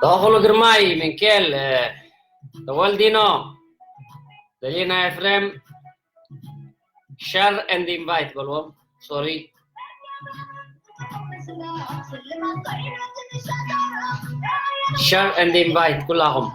ተኽሉ ግርማይ፣ ሚካኤል፣ እ፣ ተወልዲኖ፣ ደሊና ኤፍሬም፣ share and invite በልዎም። ሶሪ። Share and invite ኩላኹም።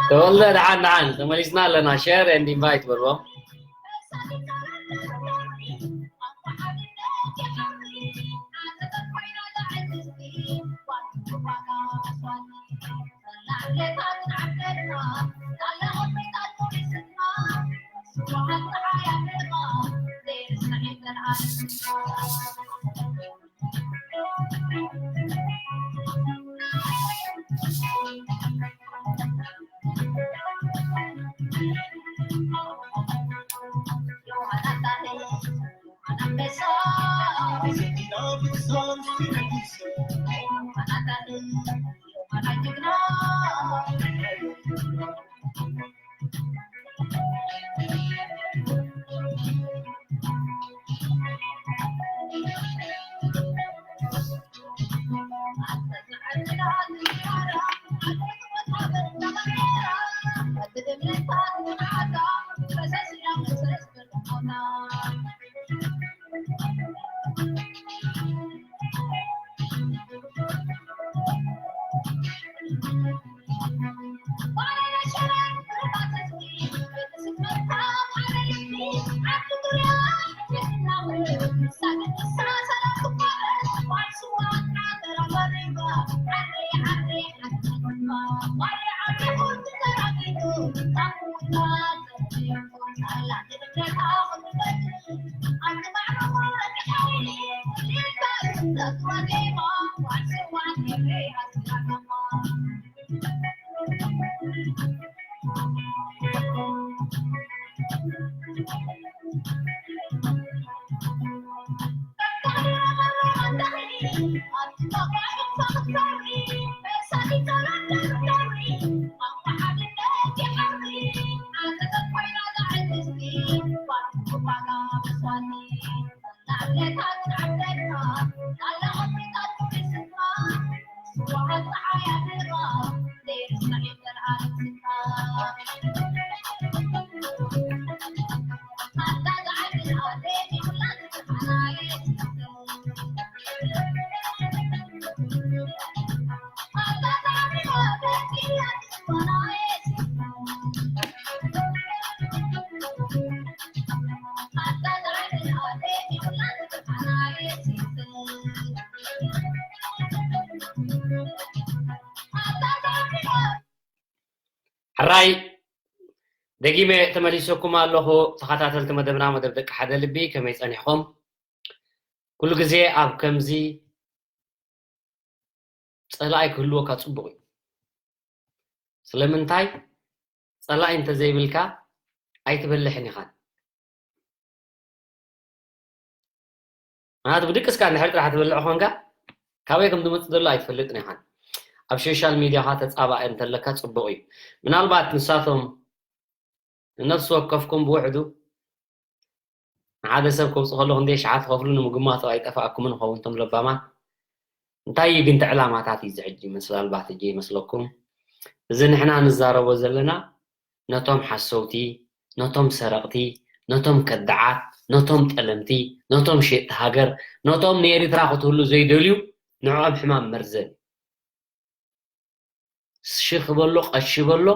ተወልደ፣ ደሓን ደሓን፣ ተመሊስና ኣለና። Share and invite በልዎም። ሕራይ፣ ደጊመ ተመሊሰኩም ኣለኹ። ተኸታተልቲ መደብና፣ መደብ ደቂ ሓደ ልቢ፣ ከመይ ጸኒሕኹም? ኩሉ ግዜ ኣብ ከምዚ ጸላኢ ክህልወካ ጽቡቕ እዩ። ስለምንታይ? ጸላኢ እንተዘይብልካ ኣይትበልሕን ኢኻን። ምኽንያቱ ብድቅስካ እንድሕር ጥራሕ ትበልዕ ኾንካ፣ ካበይ ከም ዝመጽእ ዘሎ ኣይትፈልጥን ኢኻን። ኣብ ሶሻል ሚድያኻ ተጻባኢ እንተለካ ጽቡቕ እዩ። ምናልባት ንሳቶም ንነፍሲ ወከፍኩም ብውሕዱ ንሓደ ሰብ ከውጽእ ከሎ ክንደይ ኣሽሓት ትኸፍሉ ንምግማቱ ኣይጠፍኣኩምን ይኸውን እቶም ለባማት። እንታይ እዩ ግን እቲ ዕላማታት እዩ እዚ ሕጂ? ምናልባት ሕጂ ይመስለኩም። እዚ ንሕና ንዛረቦ ዘለና ነቶም ሓሰውቲ፣ ነቶም ሰረቕቲ፣ ነቶም ከዳዓት፣ ነቶም ጠለምቲ፣ ነቶም ሸየጥቲ ሃገር፣ ነቶም ንኤሪትራ ክትህሉ ዘይደልዩ ንዕኦም ሕማም መርዘን እዩ። ሽኽ በሎ፣ ቀሺ በሎ፣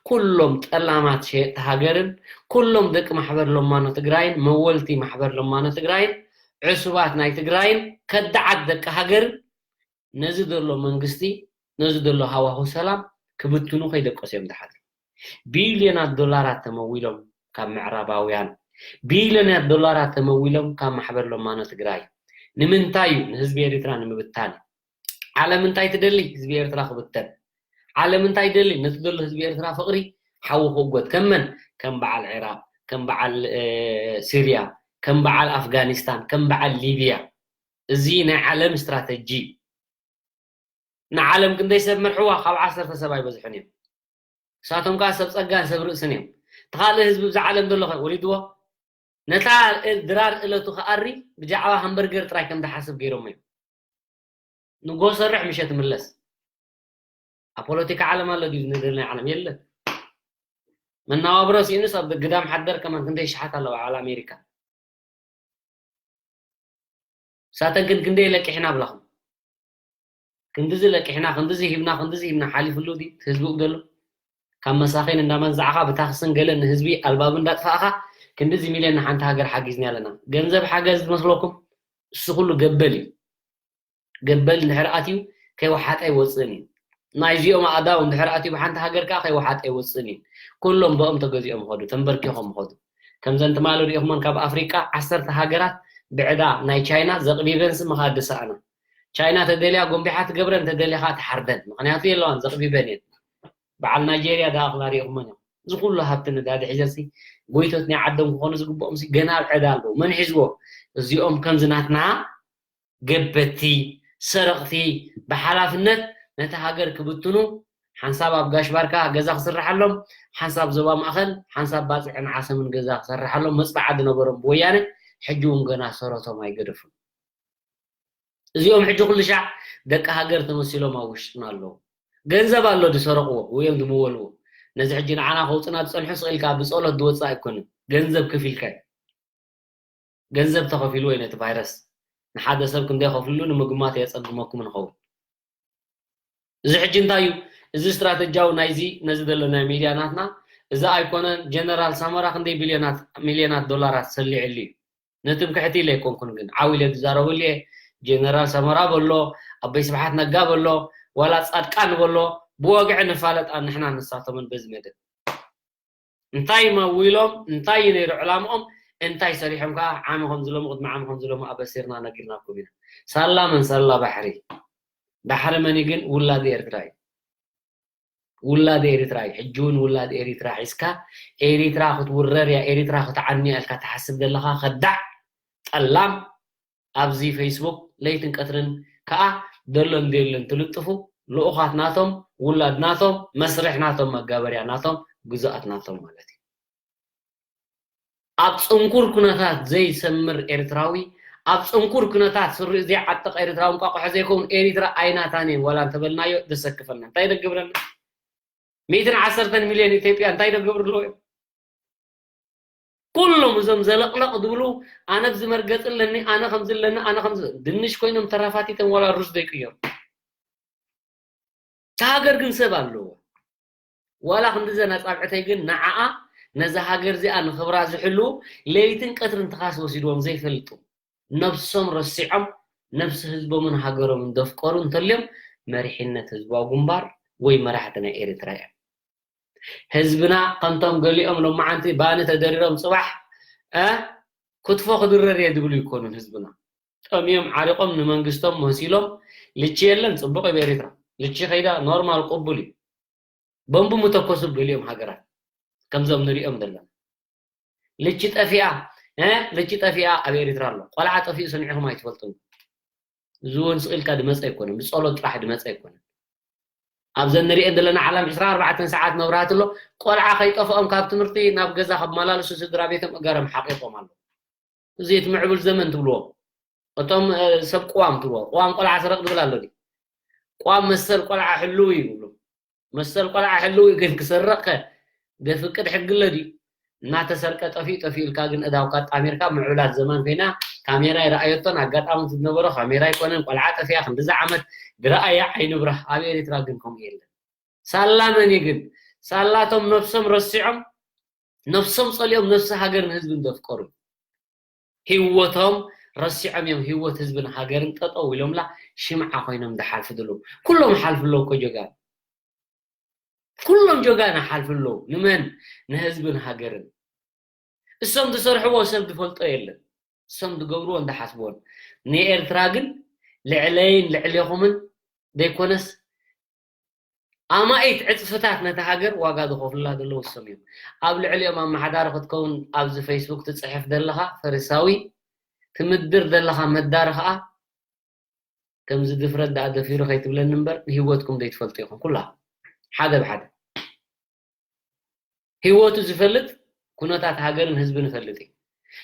ኩሎም ጠላማት ሸየጥቲ ሃገርን ኩሎም ደቂ ማሕበር ለማኖ ትግራይን መወልቲ ማሕበር ለማኖ ትግራይን ዕሱባት ናይ ትግራይን ከዳዓት ደቂ ሃገርን ነዚ ዘሎ መንግስቲ፣ ነዚ ዘሎ ሃዋሁ ሰላም ክብትኑ ከይደቀሱ እዮም ዝሓድሩ። ቢልዮናት ዶላራት ተመዊሎም ካብ ምዕራባውያን፣ ቢልዮናት ዶላራት ተመዊሎም ካብ ማሕበር ለማኖ ትግራይ። ንምንታይ እዩ? ንህዝቢ ኤርትራ ንምብታን። ዓለም እንታይ ትደሊ? ህዝቢ ኤርትራ ክብተን። ዓለም እንታይ ደሊ? ነቲ ዘሎ ህዝቢ ኤርትራ ፍቕሪ ሓዊ ክእጎት። ከም መን? ከም በዓል ዒራቕ፣ ከም በዓል፣ እ፣ ሲርያ፣ ከም በዓል ኣፍጋኒስታን፣ ከም በዓል ሊብያ። እዚ ናይ ዓለም ስትራተጂ እዩ። ንዓለም ክንደይ ሰብ መርሕዋ? ካብ ዓሰርተ ሰብ ኣይበዝሑን እዮም። ንሳቶም ከኣ ሰብ ጸጋን ሰብ ርእስን እዮም። እቲ ካልእ ህዝቢ ብዛ ዓለም ዘሎ ኸ ወሊድዎ? ነታ ድራር እለቱ ክኣሪ ብዛዕባ ሃምበርገር ጥራይ ከም ዝሓስብ ገይሮሞ እዮም። ንጎ ሰርሕ ምሸት ምለስ። ኣብ ፖለቲካ ዓለም ኣሎ ድዩ ዝነደል ናይ ዓለም? የለን። መናባብሮ ሲኢኑስ ኣብ ግዳም ሓደር ከማን ክንደይ ሽሓት ኣለዋ ኣብ ኣሜሪካ። ሳተን ግን ክንደይ ለቂሕና ብላኹም። ክንድዚ ለቂሕና፣ ክንድዚ ሂብና፣ ክንድዚ ሂብና ሓሊፍሉ ድዩ ህዝቢ ዘሎ? ካብ መሳኺን እንዳመንዛዕኻ ብታክስን ገለን ንህዝቢ ኣልባብ እንዳጥፋእኻ ክንድዚ ሚልዮን ንሓንቲ ሃገር ሓጊዝና ኣለና። ገንዘብ ሓገዝ ዝመስለኩም? እሱ ኩሉ ገበል እዩ። ገበል እንድሕር ኣትዩ ከይወሓጠ ኣይወፅእን እዩ። ናይዚኦም ኣእዳው እንድሕር ኣትዩ ብሓንቲ ሃገር ከዓ ከይወሓጠ ኣይወፅእን እዩ። ኩሎም ብኦም ተገዚኦም ይኸዱ፣ ተንበርኪኾም ይኸዱ። ከምዘን ትማሊ ሪኢኹመን ካብ ኣፍሪቃ ዓሰርተ ሃገራት ብዕዳ ናይ ቻይና ዘቕቢበን ስምኻ ዝሰኣና። ቻይና ተደልያ ጎንቢሓ ትገብረን፣ ተደልያ ከዓ ትሓርደን። ምኽንያቱ የለዋን፣ ዘቕቢበን እየን። በዓል ናይጄርያ ደኣ ኣኽላ ሪኢኹመን እዮም። እዚ ኩሉ ሃብቲ ነዳዲ ሒዘንሲ ጎይቶት ናይ ዓዶም ክኾኑ ዝግብኦም ሲ ገና ኣብ ዕዳ ኣለዉ። መን ሒዝዎ? እዚኦም ከምዚ ናትና ገበቲ፣ ሰረቕቲ፣ ብሓላፍነት ነቲ ሃገር ክብትኑ፣ ሓንሳብ ኣብ ጋሽ ባርካ ገዛ ክስርሓሎም፣ ሓንሳብ ዞባ ማእኸል፣ ሓንሳብ ባጽዕን ዓሰምን ገዛ ክሰርሓሎም መጽብዓ ዝነበሮም ብወያነ፣ ሕጂ እውን ገና ሰረቶም ኣይገደፉን። እዚኦም ሕጂ ኩሉ ሻዕ ደቂ ሃገር ተመሲሎም ኣብ ውሽጥና ኣለዉ። ገንዘብ ኣሎ ዝሰረቕዎ ወይ እዮም ዝምወልዎ። ነዚ ሕጂ ንዓና ከውፅና ዝፀንሑ ስቕ ኢልካ ብፀሎት ዝወፅእ ኣይኮንን። ገንዘብ ከፊልካ እዩ። ገንዘብ ተኸፊልዎ እዩ ነቲ ቫይረስ። ንሓደ ሰብ ክንደይ ከፍልሉ ንምግማት የፀግመኩም ንኸውን። እዚ ሕጂ እንታይ እዩ? እዚ ስትራተጂያዊ ናይዚ ነዚ ዘሎ ናይ ሚድያ ናትና እዚ ኣይኮነን። ጀነራል ሳሞራ ክንደይ ቢልዮናት ሚልዮናት ዶላራት ሰሊዕሉ እዩ። ነትምክሕቲ ኢለ ኣይኮንኩን ግን ዓው ኢለ ዝዛረበሉ እየ። ጀነራል ሳሞራ በሎ፣ ኣቦይ ስብሓት ነጋ በሎ፣ ዋላ ፃድቃን በሎ፣ ብወግዒ ንፋለጥ ንሕና ንሳቶምን በዚ መደብ። እንታይ መዊሎም፣ እንታይ እዩ ነይሩ ዕላምኦም፣ እንታይ ሰሪሖም ከዓ ዓሚ ከም ዝለሙ፣ ቅድሚ ዓሚ ከም ዝለሙ ኣበሲርና ነጊርናኩም ኢና። ሳላ መን ሳላ ባሕሪ። ባሕሪ መን እዩ ግን? ውላድ ኤርትራ እዩ። ውላድ ኤርትራ እዩ። ሕጂ እውን ውላድ ኤርትራ ሒዝካ ኤርትራ ክትውረር እያ፣ ኤርትራ ክትዓኑ እያ ኢልካ ትሓስብ ዘለኻ ከዳዕ ጠላም ኣብዚ ፌስቡክ ለይትን ቀትርን ከዓ ደሎን ደዮሎን ትልጥፉ ልኡኻት ናቶም፣ ውላድ ናቶም፣ መስርሕ ናቶም፣ መጋበርያ ናቶም፣ ግዙኣት ናቶም ማለት እዩ። ኣብ ጽንኩር ኩነታት ዘይሰምር ኤርትራዊ፣ ኣብ ጽንኩር ኩነታት ስሪኡ ዘይዓጠቐ ኤርትራዊ እንቋቑሖ ዘይከውን ኤርትራ ኣይናታን እየን ዋላ እንተበልናዮ ደሰክፈና። እንታይ ደገብረና? ሚእትን ዓሰርተን ሚልዮን ኢትዮጵያ እንታይ ደገብርሉ እዮም? ኩሎም እዞም ዘለቕለቕ ዝብሉ ኣነ ብዚ መርገፂ ኣለኒ፣ ኣነ ከምዚ ኣለኒ፣ ኣነ ከምዚ ድንሽ ኮይኖም ተራፋቲተን ዋላ ሩዝ ዘይቅየሩ። እታ ሃገር ግን ሰብ ኣለዎ። ዋላ ክንዲ ዘን ኣጻብዕተይ ግን ንዓኣ ነዛ ሃገር እዚኣ ንኽብራ ዝሕልዉ ለይትን ቀትርን ትኻስ ወሲድዎም ዘይፈልጡ ነብሶም ረሲዖም ነብሲ ህዝቦምን ሃገሮምን ዘፍቀሩ እንተልዮም መሪሕነት ህዝባዊ ግንባር ወይ መራሕቲ ናይ ኤርትራ እዮም። ህዝብና ከምቶም ገሊኦም ሎማዓንቲ ባኒ ተደሪሮም ጽባሕ እ ክትፎ ክድረር እየ ዝብሉ ይኮኑን። ህዝብና ጠምዮም ዓሪቆም ንመንግስቶም መሲሎም ልቺ የለን ጽቡቅ እዩ። ኤርትራ ልቺ ከይዳ ኖርማል ቅቡል እዩ። ቦምቡ ምተኮሱ ገሊኦም ሃገራት ከምዞም ንሪኦም ዘለና ልቺ ጠፊኣ እ ልቺ ጠፊኣ ኣብ ኤርትራ ኣሎ። ቆልዓ ጠፊኡ ሰሚዕኹም ኣይትፈልጡን። እዚ እውን ስቕ ኢልካ ዝመፀ ኣይኮነን፣ ብፀሎት ጥራሕ ዝመፀ ኣይኮነን። ኣብዘን ንሪኤን ዘለና ዓለም ዕስራን ኣርባዕተን ሰዓት መብራህቲ ኣሎ። ቆልዓ ከይጠፍኦም ካብ ትምህርቲ ናብ ገዛ ከመላልሱ ስድራ ቤቶም እገሮም ሓቒቖም ኣለዉ። እዚ እቲ ምዕቡል ዘመን ትብልዎ፣ እቶም እ፣ ሰብ ቅዋም ትብልዎ፣ ቅዋም ቆልዓ ስረቕ ዝብል ኣሎ ድዩ? ቅዋም መሰል ቆልዓ ሕልው እዩ ይብሉ። መሰል ቆልዓ ሕልው እዩ፣ ግን ክሰርቕ ከ ዘፍቅድ ሕጊ ኣሎ ድዩ? እናተሰርቀ ጠፊኡ ጠፊኡ ኢልካ ግን እዳውካ ጣሚርካ ምዕብላት ዘመን ኮይና ካሜራ ይረኣየቶን ኣጋጣሚ ዝነበሮ ካሜራ ኣይኮነን። ቆልዓ ጠፊኣ ክንድዚ ዓመት ዝረኣየ ዓይኒ ብራህ ኣብ ኤርትራ ግን ከምኡ የለን። ሳላ መን እዩ ግን? ሳላቶም ነብሶም ረሲዖም ነብሶም ጸሊኦም ነብሲ ሃገርን ህዝብን ዘፍቀሩ ህይወቶም ረሲዖም እዮም ህይወት ህዝብን ሃገርን ጠጠው ኢሎምላ ሽምዓ ኮይኖም ዝሓልፉ ዘለዉ። ኩሎም ሓልፉ ኣለዉ እኮ ጀጋኑ። ኩሎም ጀጋኑ ሓልፉ ኣለዉ። ንመን? ንህዝብን ሃገርን። እሶም ዝሰርሕዎ ሰብ ዝፈልጦ የለን። እሶም ዝገብርዎን ዝሓስብዎን። ንኤርትራ ግን ልዕለይን ልዕሌኹምን ዘይኮነስ ኣማኢት ዕፅፍታት ነቲ ሃገር ዋጋ ዝኸፍሉላ ዘለዉ እሶም እዮም። ኣብ ልዕሊኦም ኣመሓዳሪ ክትከውን ኣብዚ ፌስቡክ ትፅሕፍ ዘለኻ ፈሪሳዊ፣ ትምድር ዘለኻ መዳሪ ኸኣ ከምዚ ድፍረት ደኣ ደፊሩ ከይትብለኒ እምበር ንህይወትኩም ዘይትፈልጡ ኢኹም ኩላ ሓደ ብሓደ። ህይወቱ ዝፈልጥ ኩነታት ሃገርን ህዝብን ይፈልጥ እዩ።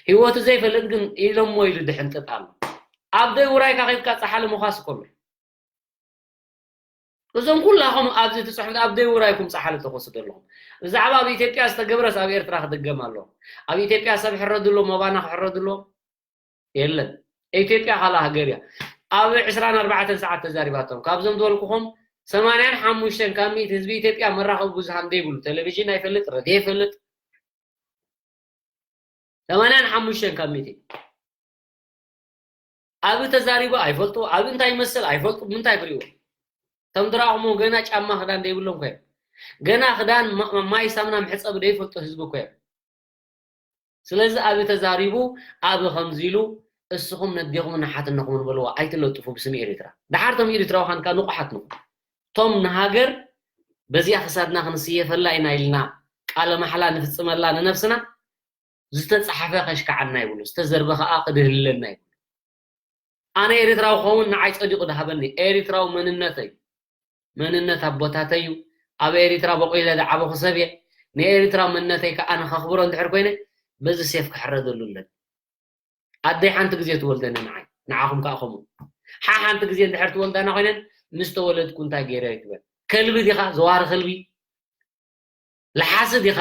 ህይወቱ ዘይፈልጥ ግን ኢሎሞ ኢሉ ድሕንጥጥ ኣሎ። ኣብ ደይ ውራይካ ከይድካ ጸሓሊ ምዃስ እኮ ኣሎ። እዞም ኩላኹም ኣብዚ ትጽሕፉ ኣብ ደይ ውራይኩም ጸሓሊ ተኾሱ ዘለኹም። ብዛዕባ ኣብ ኢትዮጵያ ዝተገብረስ ኣብ ኤርትራ ክድገም ኣለዎ። ኣብ ኢትዮጵያ ሰብ ሕረድሎ፣ መባና ክሕረድሎ የለን። ኢትዮጵያ ካልእ ሃገር እያ። ኣብ ዕስራን ኣርባዕተን ሰዓት ተዛሪባቶም። ካብዞም ዝበልኩኹም ሰማንያን ሓሙሽተን ካብ ሚእቲ ህዝቢ ኢትዮጵያ መራኸቢ ብዙሃን ዘይብሉ፣ ቴሌቪዥን ኣይፈልጥ፣ ረድዮ ኣይፈልጥ። ሰማንያን ሓሙሽተን ካብ ሚእቲ። ኣብ ተዛሪቡ ኣይፈልጡ፣ ኣብ እንታይ ይመስል ኣይፈልጡ፣ ምንታይ ክሪእዎ? እቶም ዝረኣኹሞ ገና ጫማ ክዳን ዘይብሎም እኮ እዮም። ገና ክዳን ማ-፣ ማይ ሳሙና መሕጸቢ ዘይፈልጡ ህዝቢ እኮ እዮም። ስለዚ ኣብ ተዛሪቡ ኣብ ከምዚ ኢሉ እስኹም ነዴኹምን ንሓትነኹምን በልዋ ኣይትለጥፉ ብስም ኤሪትራ። ደሓር እቶም ኤሪትራውያን ከኣ ንቑሓት ንኹን። እቶም ንሃገር በዚኣ ክሳድና ክንስየፈላ ኢና ኢልና ቃለ ማሕላ ንፍጽመላ ንነብስና ዝተጻሕፈ ከሽክዓና ይብሉ፣ ዝተዘርበ ከኣ ክድህልለና ይብሉ። ኣነ ኤሪትራዊ ክኸውን ንዓይ ጸዲቑ ድሃበኒ። ኤሪትራዊ መንነተይ፣ መንነት ኣቦታተይ እዩ። ኣብ ኤሪትራ በቂለ ዝዓበኹ ሰብ እየ። ንኤሪትራ መንነተይ ከኣ ንኸኽብሮ እንድሕር ኮይነ በዚ ሴፍ ክሕረደሉ ኣለኒ። ኣደይ ሓንቲ ግዜ ትወልደኒ ንዓይ፣ ንዓኹም ከኣ ከምኡ። ሓ ሓንቲ ግዜ እንድሕር ትወልዳና ኮይነን ምስ ተወለድኩ እንታይ ገይረ ይትበል። ከልቢ ዲኻ? ዘዋሪ ከልቢ? ለሓሲ ዲኻ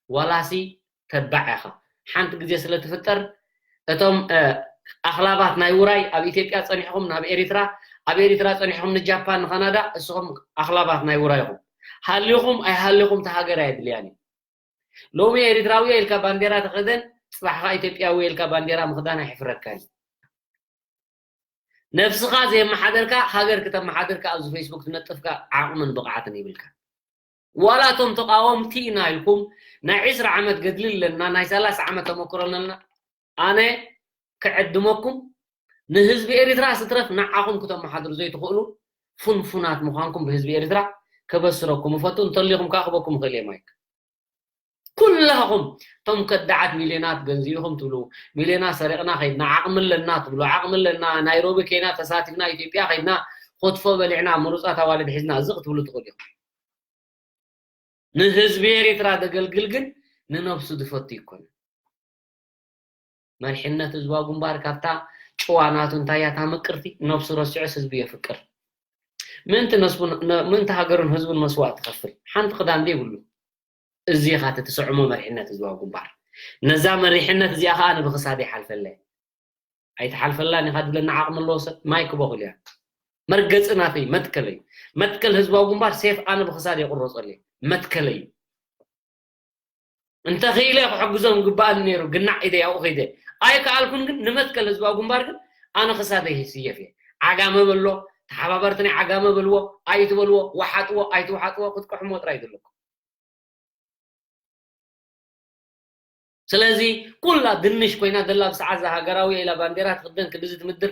ዋላሲ ተባዕ ኢኻ? ሓንቲ ግዜ ስለ ትፍጠር እቶም ኣኽላባት ናይ ውራይ ኣብ ኢትዮጵያ ጸኒሕኹም ናብ ኤሪትራ፣ ኣብ ኤሪትራ ጸኒሕኹም ንጃፓን ንካናዳ፣ እስኹም ኣኽላባት ናይ ውራይ ኢኹም። ሃሊኹም ኣይሃሊኹም እታ ሃገር ኣየድልያን እዩ። ሎሚ ኤሪትራዊ ኢልካ ባንዴራ ተኸደን፣ ጽባሕ ኸኣ ኢትዮጵያዊ ኢልካ ባንዴራ ምኽዳን ኣይሕፍረካን እዩ። ነብስኻ ዘየመሓደርካ ሃገር ክተመሓድር ከኣ ኣብዚ ፌስቡክ ትነጥፍካ ዓቕምን ብቕዓትን ይብልካ። ዋላ እቶም ተቓወምቲ ኢና ኢልኩም ናይ ዕስራ ዓመት ገድሊ ኣለና፣ ናይ ሰላሳ ዓመት ተመክሮ ኣለና። ኣነ ክዕድመኩም ንህዝቢ ኤሪትራ ስትረፍ ንዓኹም ክተመሓድሩ ዘይትኽእሉ ፍንፉናት ምዃንኩም ብህዝቢ ኤሪትራ ከበስረኩም እፈቱ። እንተሊኹም ከኣ ክበኩም እኽእል እየ ማይክ። ኩላኹም እቶም ከዳዓት ሚልዮናት ገንዚእኹም ትብሉ፣ ሚልዮናት ሰሪቕና ከይድና፣ ዓቕሚ ኣለና ትብሉ፣ ዓቕሚ ኣለና፣ ናይሮቢ ኬንያ ተሳቲፍና፣ ኢትዮጵያ ከይድና፣ ኾትፎ በሊዕና፣ ምሩጻት ኣዋልድ ሒዝና፣ እዚ ክትብሉ ትኽእሉ ኢኹም። ንህዝቢ ኤሪትራ ዘገልግል ግን ንነብሱ ዝፈቱ ኣይኮነን። መሪሕነት ህዝባዊ ግንባር ካብታ ጭዋ ናቱ እንታይ እያ እታ ምቅርቲ፣ ነብሱ ረሲዑስ ህዝቢ የፍቅር። ምእንቲ ነስቡን፣ ነ-፣ ምእንቲ ሃገሩን ህዝቡን መስዋእቲ ከፍል፣ ሓንቲ ክዳን ዘይብሉ። እዚ ኢኻ እቲ ትስዕሞ መሪሕነት ህዝባዊ ግንባር። ነዛ መሪሕነት እዚኣ ኸኣ ንብኽሳድ ይሓልፈለይ። ኣይትሓልፈላን ኢኻ ድብለና ዓቕሚ ኣለዎ ሰብ፣ ማይ ክበኹል እያ። መርገጺ ናተይ፣ መትከለይ። መትከል ህዝባዊ ግንባር ሴፍ ኣነ ብኽሳድ የቁረጸለይ። መትከለይ። እንተ ኽኢለ ክሕግዞም ግባኣኒ ነይሩ፣ ግናዕ ኢደ ኣብኡ ኸይደ። ኣይከኣልኩን ግን ንመትከል ህዝባዊ ግንባር ግን ኣነ ክሳደይ ይስየፍ እየ። ዓጋመ በሎ፣ ተሓባበርቲ ናይ ዓጋመ በልዎ፣ ኣይትበልዎ፣ ወሓጥዎ፣ ኣይትወሓጥዎ፣ ክትቅሕሞ ጥራይ ዘለኩም። ስለዚ ኩላ ድንሽ ኮይና ዘላ ብሰዓት እዛ ሃገራዊ ኢላ ባንዴራ ትኽደን ክንድዚ ትምድር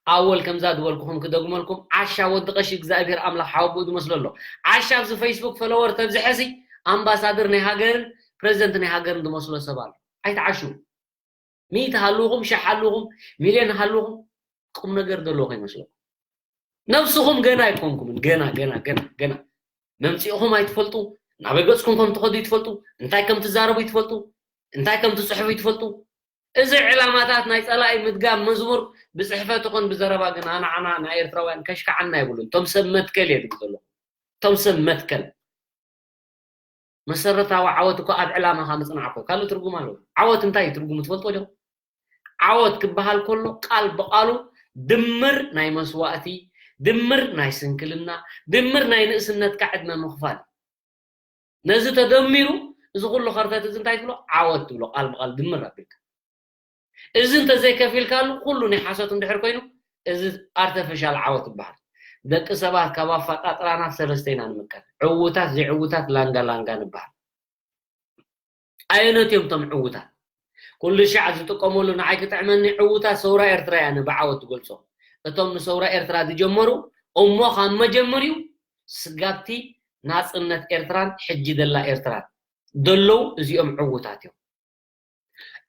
ኣወል ከምዛ ዝበልኩኹም ክደግመልኩም ዓሻ ወዲ ቀሺ እግዚኣብሔር ኣምላኽ ሓወቦኡ ዝመስሎ ኣሎ። ዓሻ ኣብዚ ፌስቡክ ፈለወር ተብዝሐሲ ኣምባሳደር ናይ ሃገርን ፕረዚደንት ናይ ሃገርን ዝመስሎ ሰብ ኣሎ። ኣይትዓሹ። ሚእቲ ሃልውኹም፣ ሸሕ ሃልውኹም፣ ሚልዮን ሃልውኹም ቁም ነገር ዘለዎ ከይመስለኩም። ነብስኹም ገና ኣይኮንኩምን። ገና፣ ገና፣ ገና፣ ገና። መምጽኢኹም ኣይትፈልጡ፣ ናበይ ገጽኩም ከም ትኸዱ ይትፈልጡ፣ እንታይ ከም ትዛረቡ ይትፈልጡ፣ እንታይ ከም ትጽሕፉ ይትፈልጡ። እዚ ዕላማታት ናይ ጸላኢ ምድጋም መዝሙር ብጽሕፈት ይኹን ብዘረባ ግን ኣናዓና ንኤርትራውያን ከሽክዓና የብሉን። እቶም ሰብ መትከል እየ ዝብል ዘለኹ። እቶም ሰብ መትከል። መሰረታዊ ዓወት እኮ ኣብ ዕላማኻ ምጽናዕ እኮ ካልእ ትርጉም ኣለዎ። ዓወት እንታይ እዩ ትርጉሙ ትፈልጦ ዲኹም? ዓወት ክበሃል ከሎ ቃል ብቓሉ ድምር ናይ መስዋእቲ፣ ድምር ናይ ስንክልና፣ ድምር ናይ ንእስነትካ ዕድመ ምኽፋል እዩ። ነዚ ተደሚሩ እዚ ኩሉ ከርተት እዚ እንታይ ትብሎ? ዓወት ትብሎ፣ ቃል ብቓል ድምር ኣቢልካ። እዚ እንተዘይከፊልካሉ ኩሉ ናይ ሓሶት እንድሕር ኮይኑ፣ እዚ ኣርተፊሻል ዓወት ይበሃል። ደቂ ሰባት ካብ ኣፈጣጥራና ሰለስተ ኢና ንምቀል። ዕዉታት፣ ዘይዕዉታት፣ ላንጋ ላንጋ ንበሃል። ኣየኖት እዮም እቶም ዕዉታት? ኩሉ ሻዕ ዝጥቀመሉ ንዓይ ክጥዕመኒ ዕዉታት ሰውራ ኤርትራ እያ ብዓወት ትገልጾ። እቶም ንሰውራ ኤርትራ ዝጀመሩ እሞ ካብ መጀመሪኡ ስጋብቲ ናጽነት ኤርትራን ሕጂ ዘላ ኤርትራን ዘለዉ እዚኦም ዕዉታት እዮም።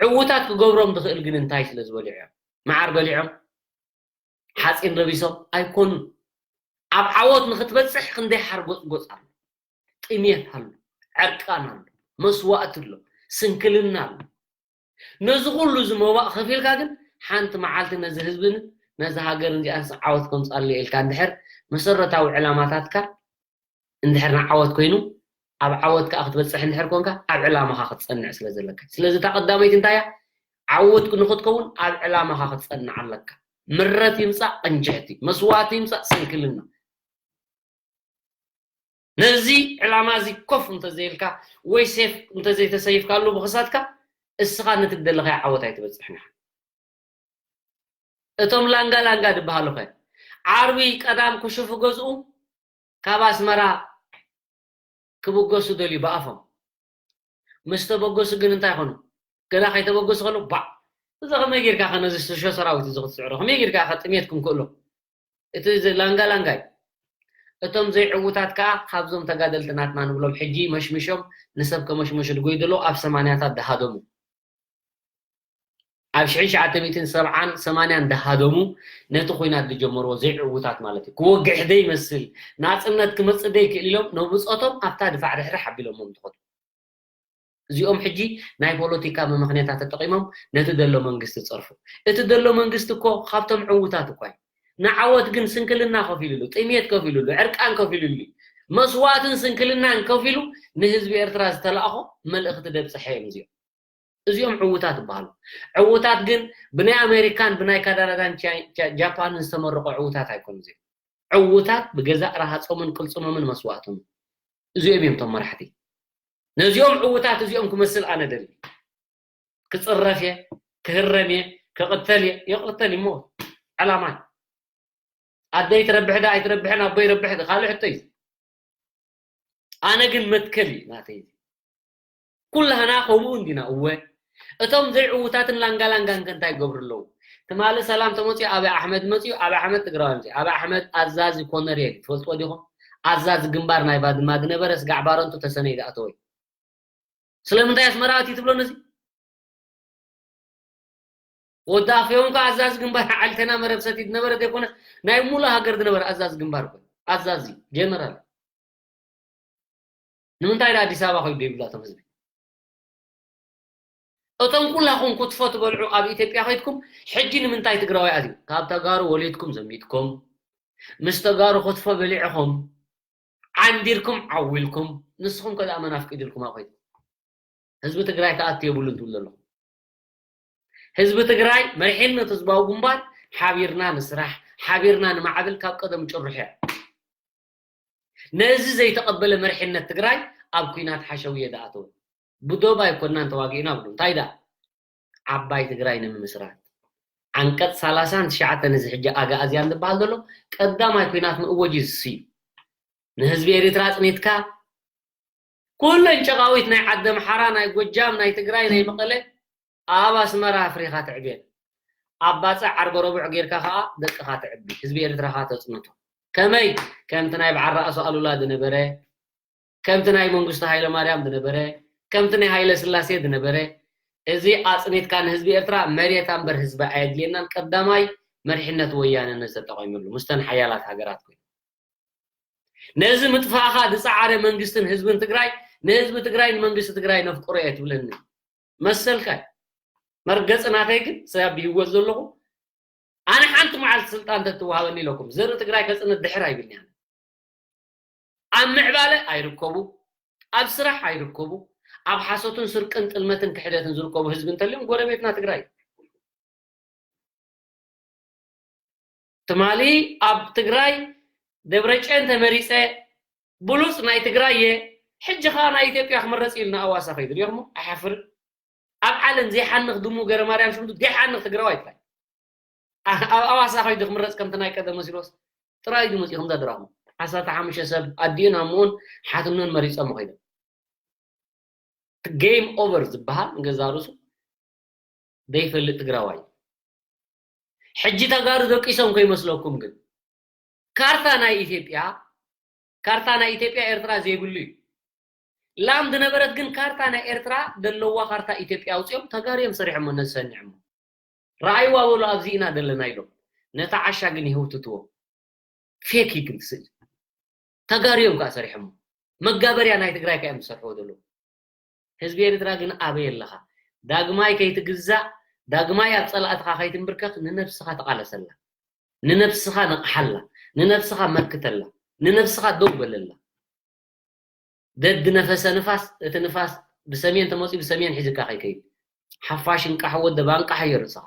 ዕዉታት ክገብሮም ዝኽእል ግን እንታይ ስለ ዝበልዑ እዮም? መዓር በሊዖም ሓፂን ረቢሶም ኣይኮኑን። ኣብ ዓወት ንክትበፅሕ ክንደይ ሓርጎፅጎፅ ኣሎ፣ ጥሜት ኣሎ፣ ዕርቃን ኣሎ፣ መስዋእቲ ኣሎ፣ ስንክልና ኣሎ። ነዚ ኩሉ እዚ መዋእ ከፊልካ ግን ሓንቲ መዓልቲ ነዚ ህዝብን ነዚ ሃገርን እዚኣንስ ዓወት ከምፅኣሉ ኢልካ እንድሕር መሰረታዊ ዕላማታትካ እንድሕር ንዓወት ኮይኑ ኣብ ዓወት ከዓ ክትበፅሕ እንድሕር ኮንካ ኣብ ዕላማኻ ክትፀንዕ ስለ ዘለካ። ስለዚ እታ ቀዳመይቲ እንታይ እያ? ዓወት ንክትከውን ኣብ ዕላማኻ ክትፀንዕ ኣለካ። ምረት ይምፃእ ቅንጅሕቲ፣ መስዋእቲ ይምፃእ ስንክልና። ነዚ ዕላማ እዚ ኮፍ እንተዘይልካ ወይ ሴፍ እንተዘይተሰይፍካሉ ብክሳትካ እስኻ ነቲ ደለኻዮ ዓወት ኣይትበፅሕን ኢኻ። እቶም ላንጋ ላንጋ ዝበሃሉ ኸ ዓርቢ ቀዳም ክሽፉ ገዝኡ ካብ ኣስመራ ክብገሱ ደልዩ ብኣፎም። ምስ ተበገሱ ግን እንታይ ኾኑ? ገና ከይተበገሱ ከለዉ ባዕ፣ እዚ ከመይ ጌርካ ኸ ነዚ ሽሾ ሰራዊት እዚ ክትስዕሮ? ከመይ ጌርካ ኸ ጥሜት ክንክእሎ? እቲ እዚ ላንጋ ላንጋ እዩ። እቶም ዘይዕዉታት ከኣ ካብዞም ተጋደልቲ ናትና ንብሎም ሕጂ መሽሚሾም ንሰብ ከመሽመሹ ድጎይ ዘለዉ ኣብ ሰማንያታት ድሃደሙ። ኣብ ሽሕን ትሽዓተ ሚእትን ሰብዓን ሰማንያን ድሃደሙ ነቲ ኹናት ዝጀመርዎ ዘይዕዉታት ማለት እዩ። ክወግሕ ደይመስል ናጽነት ክመጽእ ደይክእል ኢሎም ነብጾቶም ኣብታ ድፋዕ ድሕሪ ሓቢሎሞም ትኸዱ። እዚኦም ሕጂ ናይ ፖለቲካ መመኽንያታት ተጠቒሞም ነቲ ዘሎ መንግስቲ ጸርፉ። እቲ ዘሎ መንግስቲ እኮ ካብቶም ዕዉታት እኳ እዩ። ንዓወት ግን ስንክልና ከፊሉሉ፣ ጥሜት ከፊሉሉ፣ ዕርቃን ከፊሉሉ፣ መስዋእትን ስንክልናን ከፊሉ ንህዝቢ ኤርትራ ዝተላእኾ መልእኽቲ ደብጽሐ እዮም እዚኦም። እዚኦም ዕዉታት ይበሃሉ። ዕዉታት ግን ብናይ ኣሜሪካን ብናይ ካናዳን ቻ- ቻ- ጃፓንን ዝተመረቑ ዕዉታት ኣይኮኑ እዚኦም። ዕዉታት ብገዛእ ረሃጾምን ቅልጽሞምን መስዋእቶምን። እዚኦም እዮም እቶም መራሕቲ። ነዚኦም ዕዉታት እዚኦም ክመስል ኣነ ደሊ። ክጽረፍ እየ፣ ክህረም እየ፣ ክቕተል እየ፣ ይቕተል እሞ ዕላማይ። ኣደይ ትረብሕ ዳ ኣይትረብሕን ኣቦይ ይረብሕ ዳ ካልእ ሕቶ እዩ። ኣነ ግን መትከል እዩ ናተይ። ኩላህና ከምኡ እንዲና እወ። እቶም ዘይዕዉታትን ላንጋላንጋን ከ እንታይ ይገብሩ ኣለዉ? ትማሊ ሰላም ተመፅዩ ኣብይ ኣሕመድ መፅዩ፣ ኣብይ ኣሕመድ ትግራዋይ መፅዩ። ኣብይ ኣሕመድ ኣዛዚ ኮነር እየ ትፈልጥዎ ዲኹም? ኣዛዚ ግንባር ናይ ባድማ ዝነበረ ስጋዕ ባረንቱ ተሰነይ ዝኣተወ እዩ። ስለምንታይ ኣስመራ ኣትዩ ትብሎ ነዚ? ወዲ ኣፈዮም ከ ኣዛዚ ግንባር ዓልተና መረብ ሰቲት ነበረ ዘይኮነ ናይ ሙሉ ሃገር ዝነበረ ኣዛዚ ግንባር ኮ ኣዛዚ ጀነራል ንምንታይ ዳ ኣዲስ ኣበባ ኮይዱ ይብላቶም ህዝቢ እቶም ኩላኹም ክትፎ ትበልዑ ኣብ ኢትዮጵያ ከይድኩም ሕጂ ንምንታይ ትግራዋይ ኣትዩ ካብ ተጋሩ ወሊድኩም ዘሚጥኩም ምስ ተጋሩ ክትፎ በሊዕኹም ዓንዲርኩም ዓዊልኩም ንስኹም ከ ደኣ መናፍቂ ድልኩም ኣኮይ ህዝቢ ትግራይ ክኣቱ የብሉን ትብሉ ኣለኹም ህዝቢ ትግራይ መሪሕነት ህዝባዊ ግንባር ሓቢርና ንስራሕ ሓቢርና ንማዕብል ካብ ቀደም ጭርሑ እያ ነዚ ዘይተቐበለ መሪሕነት ትግራይ ኣብ ኩናት ሓሸውየ ዝኣተወ ብዶብ ኣይኮናን ተዋጊእና ብሉ እንታይ ዳ ዓባይ ትግራይ ንምምስራት ዓንቀፅ ሰላሳን ትሽዓተን እዚ ሕጂ ኣግኣዝያን ዝበሃል ዘሎ ቀዳማይ ኩናት ንእወጅ ዝስዩ ንህዝቢ ኤሪትራ ኣፅኒትካ ኩለን ጨቃዊት ናይ ዓዲ ኣምሓራ ናይ ጎጃም ናይ ትግራይ ናይ መቐለ ኣብ ኣስመራ ኣፍሪኻ ትዕብየን ኣብ ባፅዕ ዓርበ ረቡዕ ጌርካ ከዓ ደቅኻ ትዕቢ ህዝቢ ኤሪትራ ከዓ ተፅንቶ ከመይ ከምቲ ናይ በዓል ራእሱ ኣሉላ ዝነበረ ከምቲ ናይ መንግስቱ ሃይለማርያም ዝነበረ ከምቲ ናይ ሃይለ ስላሴ ዝነበረ እዚ ኣፅኒትካ ንህዝቢ ኤርትራ መሬት ኣንበር ህዝቢ ኣየድልየናን ቀዳማይ መሪሕነት ወያነ ነዚ ተጠቒምሉ ምስተን ሓያላት ሃገራት ኮይኑ ነዚ ምጥፋእኻ ዝፀዓረ መንግስትን ህዝብን ትግራይ ንህዝቢ ትግራይ ንመንግስቲ ትግራይ ነፍቅሮ እየ ትብለኒ መሰልካ መርገፂ ናተይ ግን ሰብ ብህይወት ዘለኹ ኣነ ሓንቲ መዓልቲ ስልጣን ተትወሃበኒ ኢለኩም ዘርኢ ትግራይ ከፅንት ድሕር ኣይብልኒ ኣነ ኣብ ምዕባለ ኣይርከቡ ኣብ ስራሕ ኣይርከቡ ኣብ ሓሶትን ስርቅን ጥልመትን ክሕደትን ዝርከቡ ህዝቢ እንተልዮም ጎረቤትና ትግራይ ትማሊ ኣብ ትግራይ ደብረጨን ተመሪፀ ብሉፅ ናይ ትግራይ እየ ሕጂ ከዓ ናይ ኢትዮጵያ ክምረፅ ኢልና ኣዋሳ ከይዱ ሪኦሞ ኣይሓፍርን ኣብ ዓለም ዘይሓንኽ ድሙ ገረማርያም ሽምቱ ዘይሓንኽ ትግራዋይ ጥራይ። ኣብ ኣዋሳ ከይዱ ክምረፅ ከምቲ ናይ ቀደም መሲሎስ ጥራይ ድዩ መፂኡ ከምዛ ድራኹም ዓሰርተ ሓሙሽተ ሰብ ኣዲኡን ኣምኡን ሓትኖን መሪፆም ከይዶም። ጌም ኦቨር ዝበሃል ንገዛ ርእሱ ዘይፈልጥ ትግራዋይ። ሕጂ ተጋሩ ደቂሶም ከይመስለኩም ግን ካርታ ናይ ኢትዮጵያ ካርታ ናይ ኢትዮጵያ ኤርትራ ዘይብሉ እዩ። ላም ዝነበረት ግን ካርታ ናይ ኤርትራ ዘለዋ ካርታ ኢትዮጵያ ኣውፅኦም ተጋሩ እዮም ሰሪሖሞ ነዝሰኒዖሞ። ረኣይዋ በሉ ኣብዚ ኢና ዘለና ኢሎም ነታ ዓሻ ግን ይህውትትዎ። ፌክ እዩ ግን ስእል ተጋሩ እዮም ከዓ ሰሪሖሞ። መጋበርያ ናይ ትግራይ ከዓ እዮም ዝሰርሕዎ ዘለዉ። ህዝቢ ኤርትራ ግን ኣበይ ኣለኻ? ዳግማይ ከይትግዛእ፣ ዳግማይ ኣብ ጸላእትኻ ከይትንብርከኽ ንነብስኻ ተቓለሰላ። ንነብስኻ ንቕሓላ። ንነብስኻ መክተላ። ንነብስኻ ደው በለላ። ደድ ነፈሰ ንፋስ፣ እቲ ንፋስ ብሰሜን ተመጺኡ ብሰሜን ሒዝካ ከይከይድ። ሓፋሽ እንቃሕ ወደባ እንቃሕ ኣዮ ርእስኻ።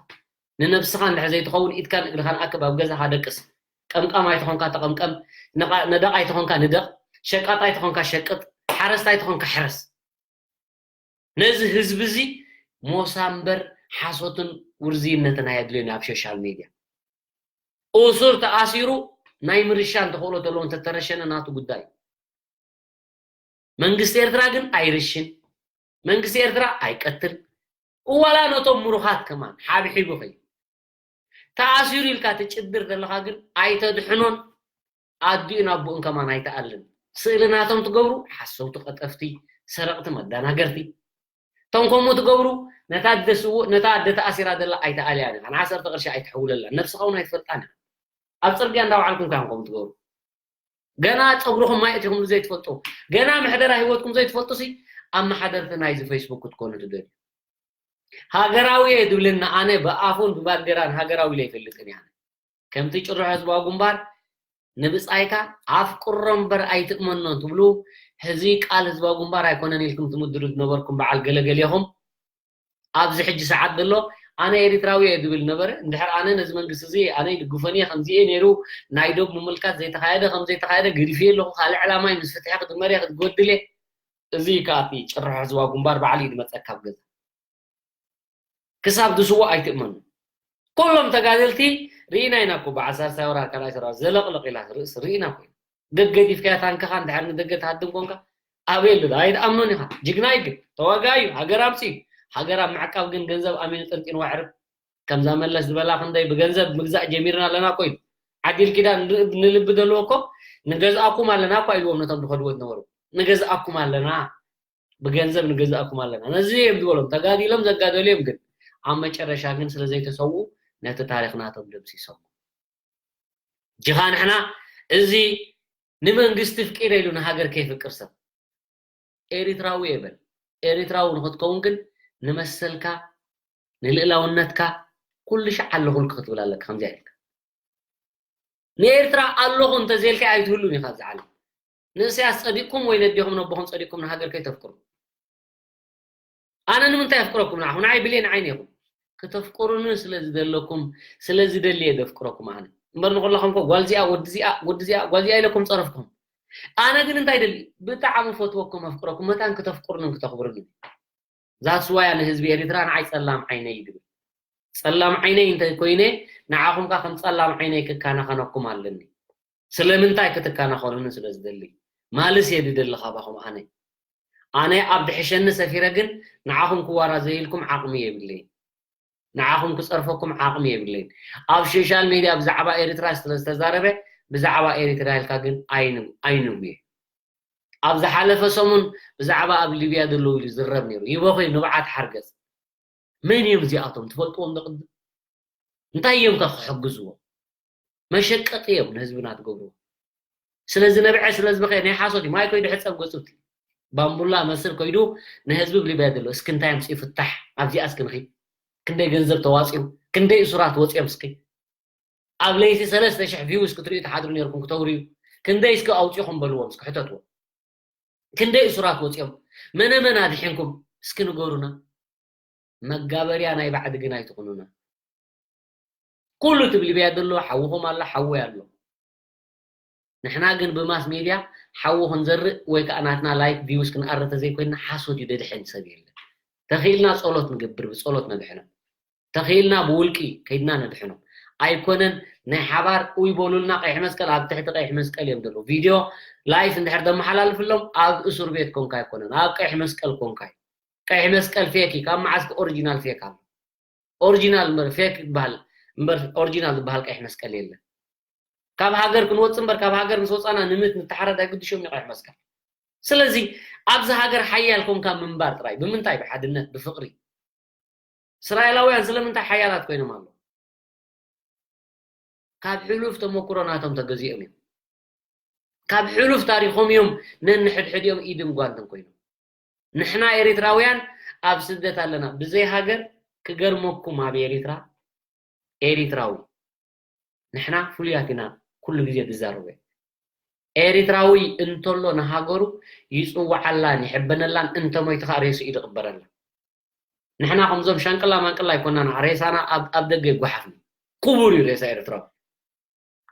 ንነብስኻ እንድሕር ዘይትኸውን ኢድካን እግርኻን ኣክብ ኣብ ገዛኻ ደቅስ። ቀምቃም ኣይትኾንካ ተቐምቀም፣ ነቓ- ነዳቕ ኣይትኾንካ ንደቕ፣ ሸቃጥ ኣይትኾንካ ሸቅጥ፣ ሓረስታይ ኣይትኾንካ ሕረስ። ነዚ ህዝቢ እዚ ሞሳ እምበር ሓሶትን ውርዝይነትን ኣየድልዮን ኣብ ሶሻል ሜድያ። እሱር ተኣሲሩ ናይ ምርሻን ተኽእሎ ተለዎ እንተተረሸነ ናቱ ጉዳይ እዩ። መንግስቲ ኤርትራ ግን ኣይርሽን። መንግስቲ ኤርትራ ኣይቀትል። እዋላ ነቶም ምሩኻት ከማን ሓብሒቡ ኸይ ተኣሲሩ ኢልካ ትጭድር ዘለኻ ግን ኣይተድሕኖን። ኣዲኡን ኣቦኡን ከማን ኣይተኣልን። ስእሊ ናቶም ትገብሩ ሓሰውቲ፣ ቀጠፍቲ፣ ሰረቕቲ፣ መዳናገርቲ። እቶም ከምኡ ትገብሩ ነታ ኣደ ስውእ ነታ ኣደ ተኣሲራ ዘላ ኣይተኣልያን ኢኻ። ንዓሰርተ ቅርሺ ኣይትሕውለላ። ነብስኻ እውን ኣይትፈልጣን ኢኻ። ኣብ ጽርግያ እንዳወዓልኩም ኢኻ ከምኡ ትገብሩ። ገና ጸጉርኹም ማይ እቲኹም ዘይትፈልጡ፣ ገና መሕደራ ህይወትኩም ዘይትፈልጡ ሲ ኣመሓደርቲ ናይዚ ፌስቡክ ክትኮኑ ትደልዩ። ሃገራዊ እየ ዝብልና ኣነ ብኣፉን ብባንዴራን ሃገራዊ ኢለ ኣይፈልጥን እየ። ከምቲ ጭርሖ ህዝባዊ ግንባር ንብጻይካ ኣፍቅሮ እምበር ኣይትእመኖ ትብሉ፣ ሕዚ ቃል ህዝባዊ ግንባር ኣይኮነን ኢልኩም ትምድሩ ዝነበርኩም በዓል ገለገሌኹም ኣብዚ ሕጂ ሰዓት ዘሎ ኣነ ኤሪትራዊ እየ ዝብል ነበረ። እንድሕር ኣነ ነዚ መንግስቲ እዚ ኣነ ይድግፎን እየ፣ ከምዚ እየ ነይሩ፣ ናይ ዶብ ምምልካት ዘይተኻየደ ከም ዘይተኻየደ ገዲፈዮ ኣለኹ፣ ካልእ ዕላማ እዩ፣ ምስ ፍትሒ ክድመር እየ፣ ክትጎድል እየ። እዚ እዩ ከኣ እቲ ጭርሖ ህዝባዊ ግንባር ባዕሉ እዩ ዝመጸካ ኣብ ገዛ። ክሳብ ዝስዋእ ኣይትእመኑ። ኩሎም ተጋደልቲ ርኢና ኢና እኮ በዓል ሳልሳይ ወራር ካልኣይ ሰራዊት ዘለቕለቕ ኢላ ርእሲ ርኢና እኮ ኢና። ደገ ዲፍካያ ታንክኻ እንድሕር ንደገ ትሃድም ኮንካ ኣበይ ኣሎ? ኣይትኣምኖን ኢኻ። ጅግና እዩ ግን ተዋጋኢ እዩ። ሃገር ኣምፅኡ። ሃገር ኣብ ምዕቃብ ግን ገንዘብ ኣሚኑ ጠንጢንዋ ዕርብ። ከምዛ መለስ ዝበላ ክንደይ ብገንዘብ ምግዛእ ጀሚርና ኣለና እኮ ኢሉ። ዓዲል ኪዳን ንልቢ ዘለዎ እኮ ንገዝኣኩም ኣለና እኳ ኢልዎም ነቶም ዝኸድዎ ዝነበሩ። ንገዝኣኩም ኣለና። ብገንዘብ ንገዝኣኩም ኣለና። ነዚ እዮም ዝበሎም። ተጋዲሎም ዘጋደሉ እዮም ግን ኣብ መጨረሻ ግን ስለ ዘይተሰውኡ ነቲ ታሪኽ ናቶም ደምሲሶሞ። ጅኻ ንሕና እዚ ንመንግስቲ ፍቂደ ኢሉ ንሃገር ከይፍቅር ሰብ ኤሪትራዊ እየ በል። ኤሪትራዊ ንኽትከውን ግን ንመሰልካ ንልእላውነትካ ኩሉ ሻዕ ኣለኹልክ ክትብል ኣለካ። ከምዚኣ ኢልካ ንኤርትራ ኣለኹ እንተዘይልካ ኣይትህሉን ኢኻ ኣብዚ ዓለም። ንእስያስ ጸዲቕኩም ወይ ነዴኹም ነቦኹም ጸዲቕኩም ንሃገር ከይተፍቅሩ። ኣነ ንምንታይ ኣፍቅረኩም ንዓኹም? ንዓይ ብሌን ዓይኒ ኢኹም። ክተፍቅሩኒ ስለ ዝደለኩም ስለ ዝደሊ እየ ዘፍቅረኩም ኣነ። እምበር ንኹላኹም እኮ ጓል እዚኣ ወዲ እዚኣ ወዲ እዚኣ ጓል እዚኣ ኢለኩም ጸረፍኩም። ኣነ ግን እንታይ ደሊ ብጣዕሚ ፈትወኩም ኣፍቅረኩም መታን ክተፍቅሩንን ክተኽብሩንን። That's why ኣነ ህዝቢ ኤሪትራ ንዓይ ጸላም ዓይነይ እዩ ዝብል። ጸላም ዓይነይ እንተ ኮይነ ንዓኹም ከ ከም ጸላም ዓይነይ ክከናኸነኩም ኣለኒ። ስለምንታይ ክትከናኸኑኒ ስለ ዝደሊ ማልስ እየ ዝደሊ ካባኹም ኣነ። ኣነ ኣብ ድሕሸኒ ሰፊረ ግን ንዓኹም ክዋራ ዘይልኩም ዓቕሚ የብለይን። ንዓኹም ክጸርፈኩም ዓቕሚ የብለይን። ኣብ ሶሻል ሜድያ ብዛዕባ ኤሪትራ ስለ ዝተዛረበ ብዛዕባ ኤሪትራ ኢልካ ግን ኣይንጉየ። ኣብ ዝሓለፈ ሰሙን ብዛዕባ ኣብ ሊብያ ዘለዉ ኢሉ ዝረብ ነይሩ። ይበኹይ ንብዓት ሓርገጽ መን እዮም እዚኣቶም ትፈልጥዎም ዶ ቅድም? እንታይ እዮም ከ ክሕግዝዎም? መሸቀጢ እዮም ንህዝብና ትገብርዎ። ስለዚ ነብዐ ስለዚ በኸ ናይ ሓሶት እዩ። ማይ ኮይዱ ሕጸብ ገጹ እቲ ባምቡላ መስል ኮይዱ ንህዝቢ ብሊብያ ዘሎ እስኪ እንታይ ኣምጽኡ ፍታሕ ኣብዚኣ እስኪ ንኺድ። ክንደይ ገንዘብ ተዋጺኡ ክንደይ እሱራት ወጺኦም እስኪ ኣብ ለይቲ ሰለስተ ሽሕ ቪውስ ክትርእዩ ትሓድሩ ነርኩም ክተውርዩ ክንደይ እስኪ ኣውጺኹም በልዎም እስኪ ሕተትዎም። ክንደይ እሱራት ወፂኦም መነ መን ኣድሒንኩም እስኪ ንገሩና። መጋበርያ ናይ ባዕዲ ግን ኣይትኹኑና። ኩሉ ትብሊ ብያ ዘሎ ሓውኹም ኣሎ ሓወይ ኣሎ። ንሕና ግን ብማስ ሜድያ ሓዊ ክንዘርእ ወይ ከዓ ናትና ላይክ ቪውስ ክንኣርተ ዘይኮይና ሓሶት እዩ ደድሕን ሰብ የለን። ተኽኢልና ጸሎት ንገብር፣ ብጸሎት ነድሕኖም። ተኽኢልና ብውልቂ ከይድና ነድሕኖም። ኣይኮነን ናይ ሓባር ኡይ በሉልና፣ ቀይሕ መስቀል ኣብ ትሕቲ ቀይሕ መስቀል እዮም ዘለዉ። ቪድዮ ላይፍ እንድሕር ተመሓላልፍሎም ኣብ እሱር ቤት ኮንካ ኣይኮነን፣ ኣብ ቀይሕ መስቀል ኮንካ እዩ። ቀይሕ መስቀል ፌክ እዩ፣ ካብ መዓስ ኦሪጂናል ፌክ ኣሎ? ኦሪጂናል እምበር ፌክ ይበሃል እምበር ኦሪጂናል ዝበሃል ቀይሕ መስቀል የለን። ካብ ሃገር ክንወጽእ እምበር ካብ ሃገር ምስ ወጻና ንምት ንተሓረድ ኣይግድሾም እዩ ቀይሕ መስቀል። ስለዚ ኣብዚ ሃገር ሓያል ኮንካ ምንባር ጥራይ። ብምንታይ? ብሓድነት፣ ብፍቕሪ። እስራኤላውያን ስለምንታይ ሓያላት ኮይኖም ኣለዉ? ካብ ሕሉፍ ተመኩሮ ናቶም ተገዚኦም እዮም። ካብ ሕሉፍ ታሪኾም እዮም ነንሕድሕዲኦም ኢድን ጓንትን ኮይኖም። ንሕና ኤሪትራውያን ኣብ ስደት ኣለና። ብዘይ ሃገር ክገርመኩም ኣብ ኤሪትራ ኤሪትራዊ ንሕና ፍሉያት ኢና ኩሉ ግዜ ዝዛረቡ እዮም። ኤሪትራዊ እንተሎ ንሃገሩ ይጽውዓላን ይሕበነላን እንተሞይቱ ኸኣ ሬሱ ኢዱ ይቕበረላ። ንሕና ከምዞም ሻንቅላ ማንቅላ ኣይኮናን፣ ሬሳና ኣብ ደገ ይጓሓፍ። ክቡር እዩ ሬሳ ኤርትራዊ።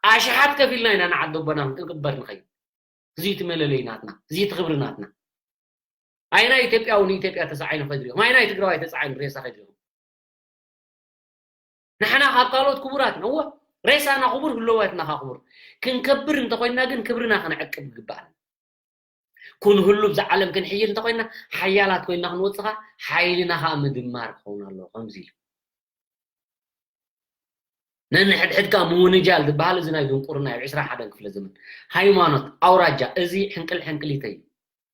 ኣሽሓት ከፊልና ኢና ንዓዲ ኣቦና ክንቅበር ንኸይድ። እዚ እቲ መለለይ ናትና፣ እዚ እቲ ክብሪ ናትና። ኣይናይ ኢትዮጵያዊ ንኢትዮጵያ ተጻዒኑ ከይድሪኹም፣ ኣይናይ ትግራዋይ ተጻዒኑ ሬሳ ከይድሪኹም። ንሕና ካብ ካልኦት ክቡራት ነዎ፣ ሬሳና ክቡር፣ ህልዋትና ኸኣ ክቡር። ክንከብር እንተኾይንና ግን ክብርና ከነዕቅብ ይግባኣና። ኩንህሉ ብዛ ዓለም ክንሕይል እንተኾይንና ሓያላት ኮይንና ክንወጽኻ ሓይልና ኸኣ ምድማር ክኸውን ኣለዎ። ከምዚ ኢሉ ነንሕድሕድካ ምውንጃል ዝበሃል እዚ ናይ ድንቁርና እዩ። ዕስራ ሓደን ክፍለ ዘመን ሃይማኖት፣ ኣውራጃ፣ እዚ ሕንቅል ሕንቅሊተይ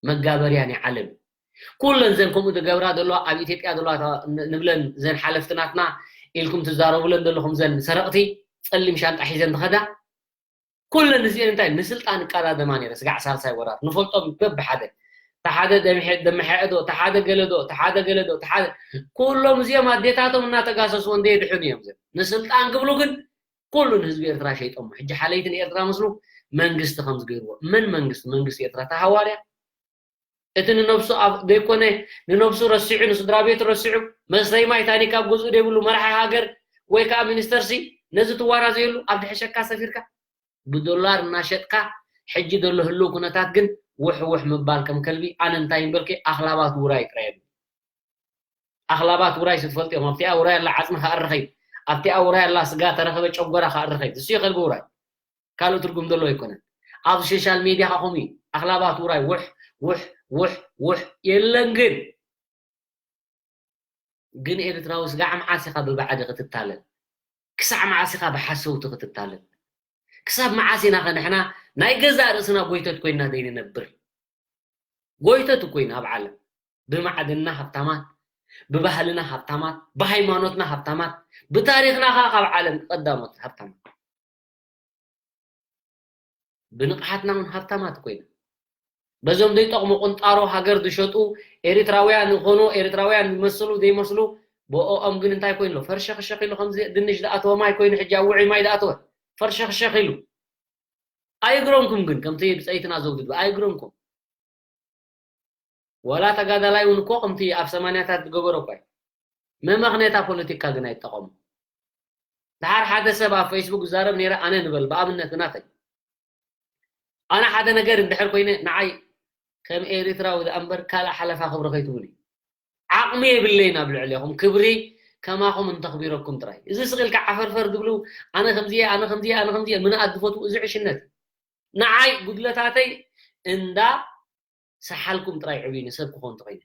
መጋበርያ ናይ ዓለም ኩለን ዘን ከምኡ ዝገብራ ዘለዋ ኣብ ኢትዮጵያ ዘለዋ ንብለን ዘን ሓለፍትናትና ኢልኩም ትዛረቡለን ዘለኹም ዘን ሰረቕቲ ጸሊም ሻንጣ ሒዘን ዝኸዳ ኩለን እዚአን እንታይ ንስልጣን ይቀዳደማ ነይረ። ስጋዕ ሳልሳይ ወራር ንፈልጦም በብሓደ ተሓደ ደምሐ- ደመሐ ዶ ተሓደ ገለ ዶ ተሓደ ገለ ዶ ተሓደ ኩሎም እዚኦም ኣዴታቶም እናተጋሰሱ እንደ የድሕኑ እዮም። ዘ ንስልጣን ክብሉ ግን ኩሉ ንህዝቢ ኤርትራ ሸይጦሞ። ሕጂ ሓለይቲ ንኤርትራ መስሉ መንግስቲ ከም ዝገይርዎ። መን መንግስቲ? መንግስቲ ኤርትራ። እታ ሃዋርያ እቲ ንነብሱ ኣብ ዘይኮነ ንነብሱ ረሲዑ ንስድራ ቤቱ ረሲዑ መስረይ ማይ ታኒካ ኣብ ገዝኡ ዘይብሉ መራሒ ሃገር ወይ ከዓ ሚኒስተርሲ ነዚ ትዋራዘየሉ ኣብ ድሕሸካ ሰፊርካ ብዶላር እናሸጥካ ሕጂ ዘሎ ህልው ኩነታት ግን ውሕ ውሕ ምባል ከም ከልቢ ኣነ እንታይ እምበልከ ኣኽላባት ውራይ ጥራይ የብሉ። ኣኽላባት ውራይ ስትፈልጥዮም ኣብቲኣ ውራይ ኣላ ዓፅሚ ከኣርኸይ ኣብቲኣ ውራይ ኣላ ስጋ ተረኸበ ጨጎራ ከኣርኸይ እሱ ከልቢ ውራይ ካልእ ትርጉም ዘለዎ ኣይኮነን። ኣብ ሶሻል ሚድያ ኸኹም እዩ ኣኽላባት ውራይ ውሕ ውሕ ውሕ ውሕ የለን ግን ግን ኤርትራዊ ስጋዕ መዓስ ኢኻ ብባዕዲ ክትታለል? ክሳዕ መዓስ ኢኻ ብሓሰውቲ ክትታለል? ክሳብ መዓስ ኢና ኸ ንሕና ናይ ገዛእ ርእስና ጎይተት ኮይንና ዘይንነብር? ጎይተት እኮ ኢና ኣብ ዓለም። ብማዕድንና ሃብታማት፣ ብባህልና ሃብታማት፣ ብሃይማኖትና ሃብታማት፣ ብታሪኽና ኸዓ ካብ ዓለም ቀዳሞት ሃብታማት። ብንቕሓትና እውን ሃብታማት ኮይና በዞም ዘይጠቕሙ ቁንጣሮ ሃገር ዝሸጡ ኤሪትራውያን ዝኾኑ ኤሪትራውያን ዝመስሉ ዘይመስሉ ብኦኦም ግን እንታይ ኮይኑ ኣሎ ፈርሸኽሸኽ ኢሉ ከምዚ ድንሽ ዝኣተወ ማይ ኮይኑ ሕጂ ኣብ ውዑይ ማይ ዝኣተወ ፈርሸኽሸኽ ኢሉ ኣይግረምኩም ግን ከምቲ ብፀይትና ዘውድድ ኣይግረምኩም ወላ ተጋዳላይ እውን እኮ ከምቲ ኣብ ሰማንያታት ዝገበሮ እኳ እዩ መመኽነታ ፖለቲካ ግን ኣይጠቐሙ። ድሓር ሓደ ሰብ ኣብ ፌስቡክ ዝዛረብ ነይረ ኣነ ንበል ብኣብነት ናተይ ኣነ ሓደ ነገር እንድሕር ኮይነ ንዓይ ከም ኤሪትራዊ ዝኣንበር ካልእ ሓለፋ ክብሪ ከይትብሉ ዓቕሚ የብለይን ኣብ ልዕሌኹም ክብሪ ከማኹም እንተኽቢረኩም ጥራይ እዚ ስቕ ኢልካ ዓፈርፈር ዝብሉ ኣነ ከምዚየ ኣነ ከምዚየ ኣነ ከምዚየ ምንኣት ዝፈትዉ እዚ ዕሽነት ንዓይ ጉድለታተይ እንዳ ሰሓልኩም ጥራይ ዕብዩኒ ሰብ ክኾን ተኾይነ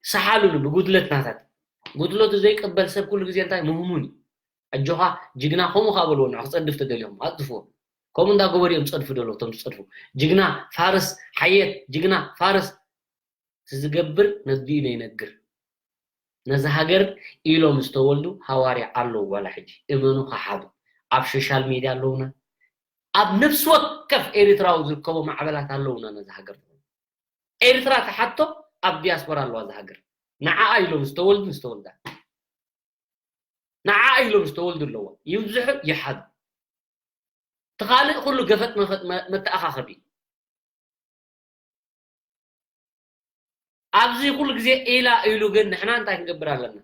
ሰሓሉኒ ብጉድለት ናታት ጉድለቱ ዘይቅበል ሰብ ኩሉ ግዜ እንታይ ምህሙን እዩ ኣጆኻ ጅግና ከምኡ ካ በልዎ ንዑ ክፀድፍ ተደልዮም ኣጥፍዎ ከምኡ እንዳገበሩ እዮም ፀድፉ ደሎ እቶም ዝፀድፉ ጅግና ፋርስ ሓየት ጅግና ፋርስ ዝገብር ነዲኡ ዘይነግር ነዚ ሃገር ኢሎም ዝተወልዱ ሃዋርያ ኣለዉ ዋላ ሕጂ እመኑ ከሓዱ ኣብ ሶሻል ሚድያ ኣለዉና ኣብ ነፍሲ ወከፍ ኤሪትራዊ ዝርከቦ ማዕበላት ኣለዉና ነዚ ሃገር ኤርትራ ተሓቶ ኣብ ዲያስፖራ ኣለዋ ዝሃገር ንዓኣ ኢሎም ዝተወልዱ ዝተወልዳ ንዓኣ ኢሎም ዝተወልዱ ኣለዋ ይብዝሑ ይሓዱ እቲ ካልእ ኩሉ ገፈጥ መፈጥ መተኣኻኸቢ ኣብዚ ኩሉ ግዜ ኢላ ኢሉ ግን ንሕና እንታይ ክንገብር ኣለና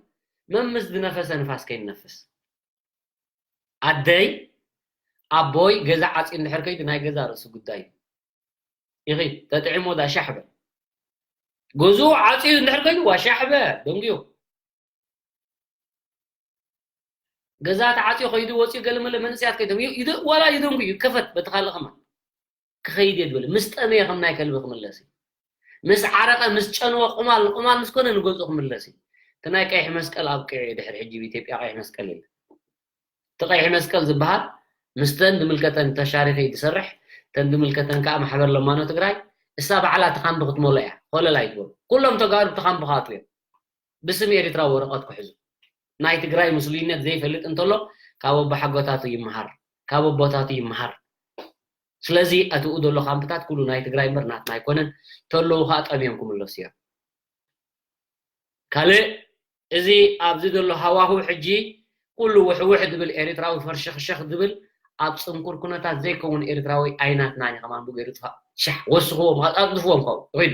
መምስ ዝነፈሰ ንፋስ ከይንነፍስ ኣደይ ኣቦይ ገዛ ዓፂ እንድሕር ከይዱ ናይ ገዛ ርእሱ ጉዳይ እዩ ኢኺ ተጥዒሞ ዳ ሻሕ በል ገዝኡ ዓፅዩ እንድሕር ኮይኑ ዋሻሕበ ደንጉዩ። ገዛ ተዓፅዩ ከይዱ ወፅዩ ገለመለ መንእሰያት ከይዶም ዩ- ይደ- ዋላ ይደንጉ እዩ ከፈት በቲ ካልእ ከማን ክኸይድ እየ ዝበለ ምስ ጠመየ ከም ናይ ከልቢ ክምለስ እዩ። ምስ ዓረቐ ምስ ጨንወ ቁማል ንቁማል ምስ ኮነ ንገዝኡ ክምለስ እዩ። እቲ ናይ ቀይሕ መስቀል ኣብቂዑ እዩ ድሕሪ ሕጂ ብኢትዮጵያ ቀይሕ መስቀል የለ። እቲ ቀይሕ መስቀል ዝበሃል ምስተን ድምልከተን ተሻሪኺ ድሰርሕ ተን ድምልከተን ከዓ ማሕበር ለማኖ ትግራይ እሳ ባዕላ እቲ ካምቢ ክትመሎ እያ። ኮለል ኣይትበሉ። ኩሎም ተጋሩ እቲ ካምቢ ክኣትዉ እዮም። ብስም ኤርትራ ወረቐት ክሕዙ ናይ ትግራይ ምስሉይነት ዘይፈልጥ እንተሎ ካብ ኣቦሓጎታቱ ይመሃር ካብ ኣቦታቱ ይመሃር። ስለዚ ኣትኡ ዘሎ ካምፕታት ኩሉ ናይ ትግራይ እምበር ናትና ኣይኮነን። ተለዉ ከዓ ጠምዮም ክምለሱ እዮም። ካልእ እዚ ኣብዚ ዘሎ ሃዋሁ ሕጂ ኩሉ ውሕውሕ ድብል ኤርትራዊ ፈርሸኽሸኽ ድብል ኣብ ፅንኩር ኩነታት ዘይከውን ኤርትራዊ ኣይናትናን እዩ ከማን ብገይሩ ጥፋእ ሻሕ ወስኽዎም ኣጥፍዎም ካብኡ ይኸይዱ።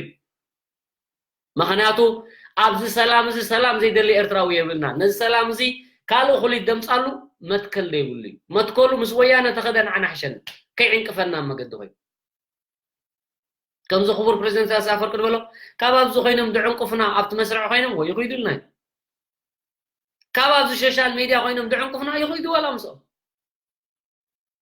ምኽንያቱ ኣብዚ ሰላም እዚ ሰላም ዘይደሊ ኤርትራዊ የብልና። ነዚ ሰላም እዚ ካልእ ኩሊት ደምፃሉ መትከል ዘይብሉ እዩ። መትከሉ ምስ ወያነ ተኸደ ንዓና ሕሸን ከይዕንቅፈና መገዲ ኮይኑ ከምዚ ክቡር ፕሬዚደንት ኢሳያስ ኣፈወርቂ ዝበሎ ካብ ኣብዚ ኮይኖም ድዕንቅፉና ኣብቲ መስርዕ ኮይኖም ወይ ይኽይዱልና እዩ። ካብ ኣብዚ ሶሻል ሜድያ ኮይኖም ድዕንቅፉና ይኽይዱ ዋላ ምስኦም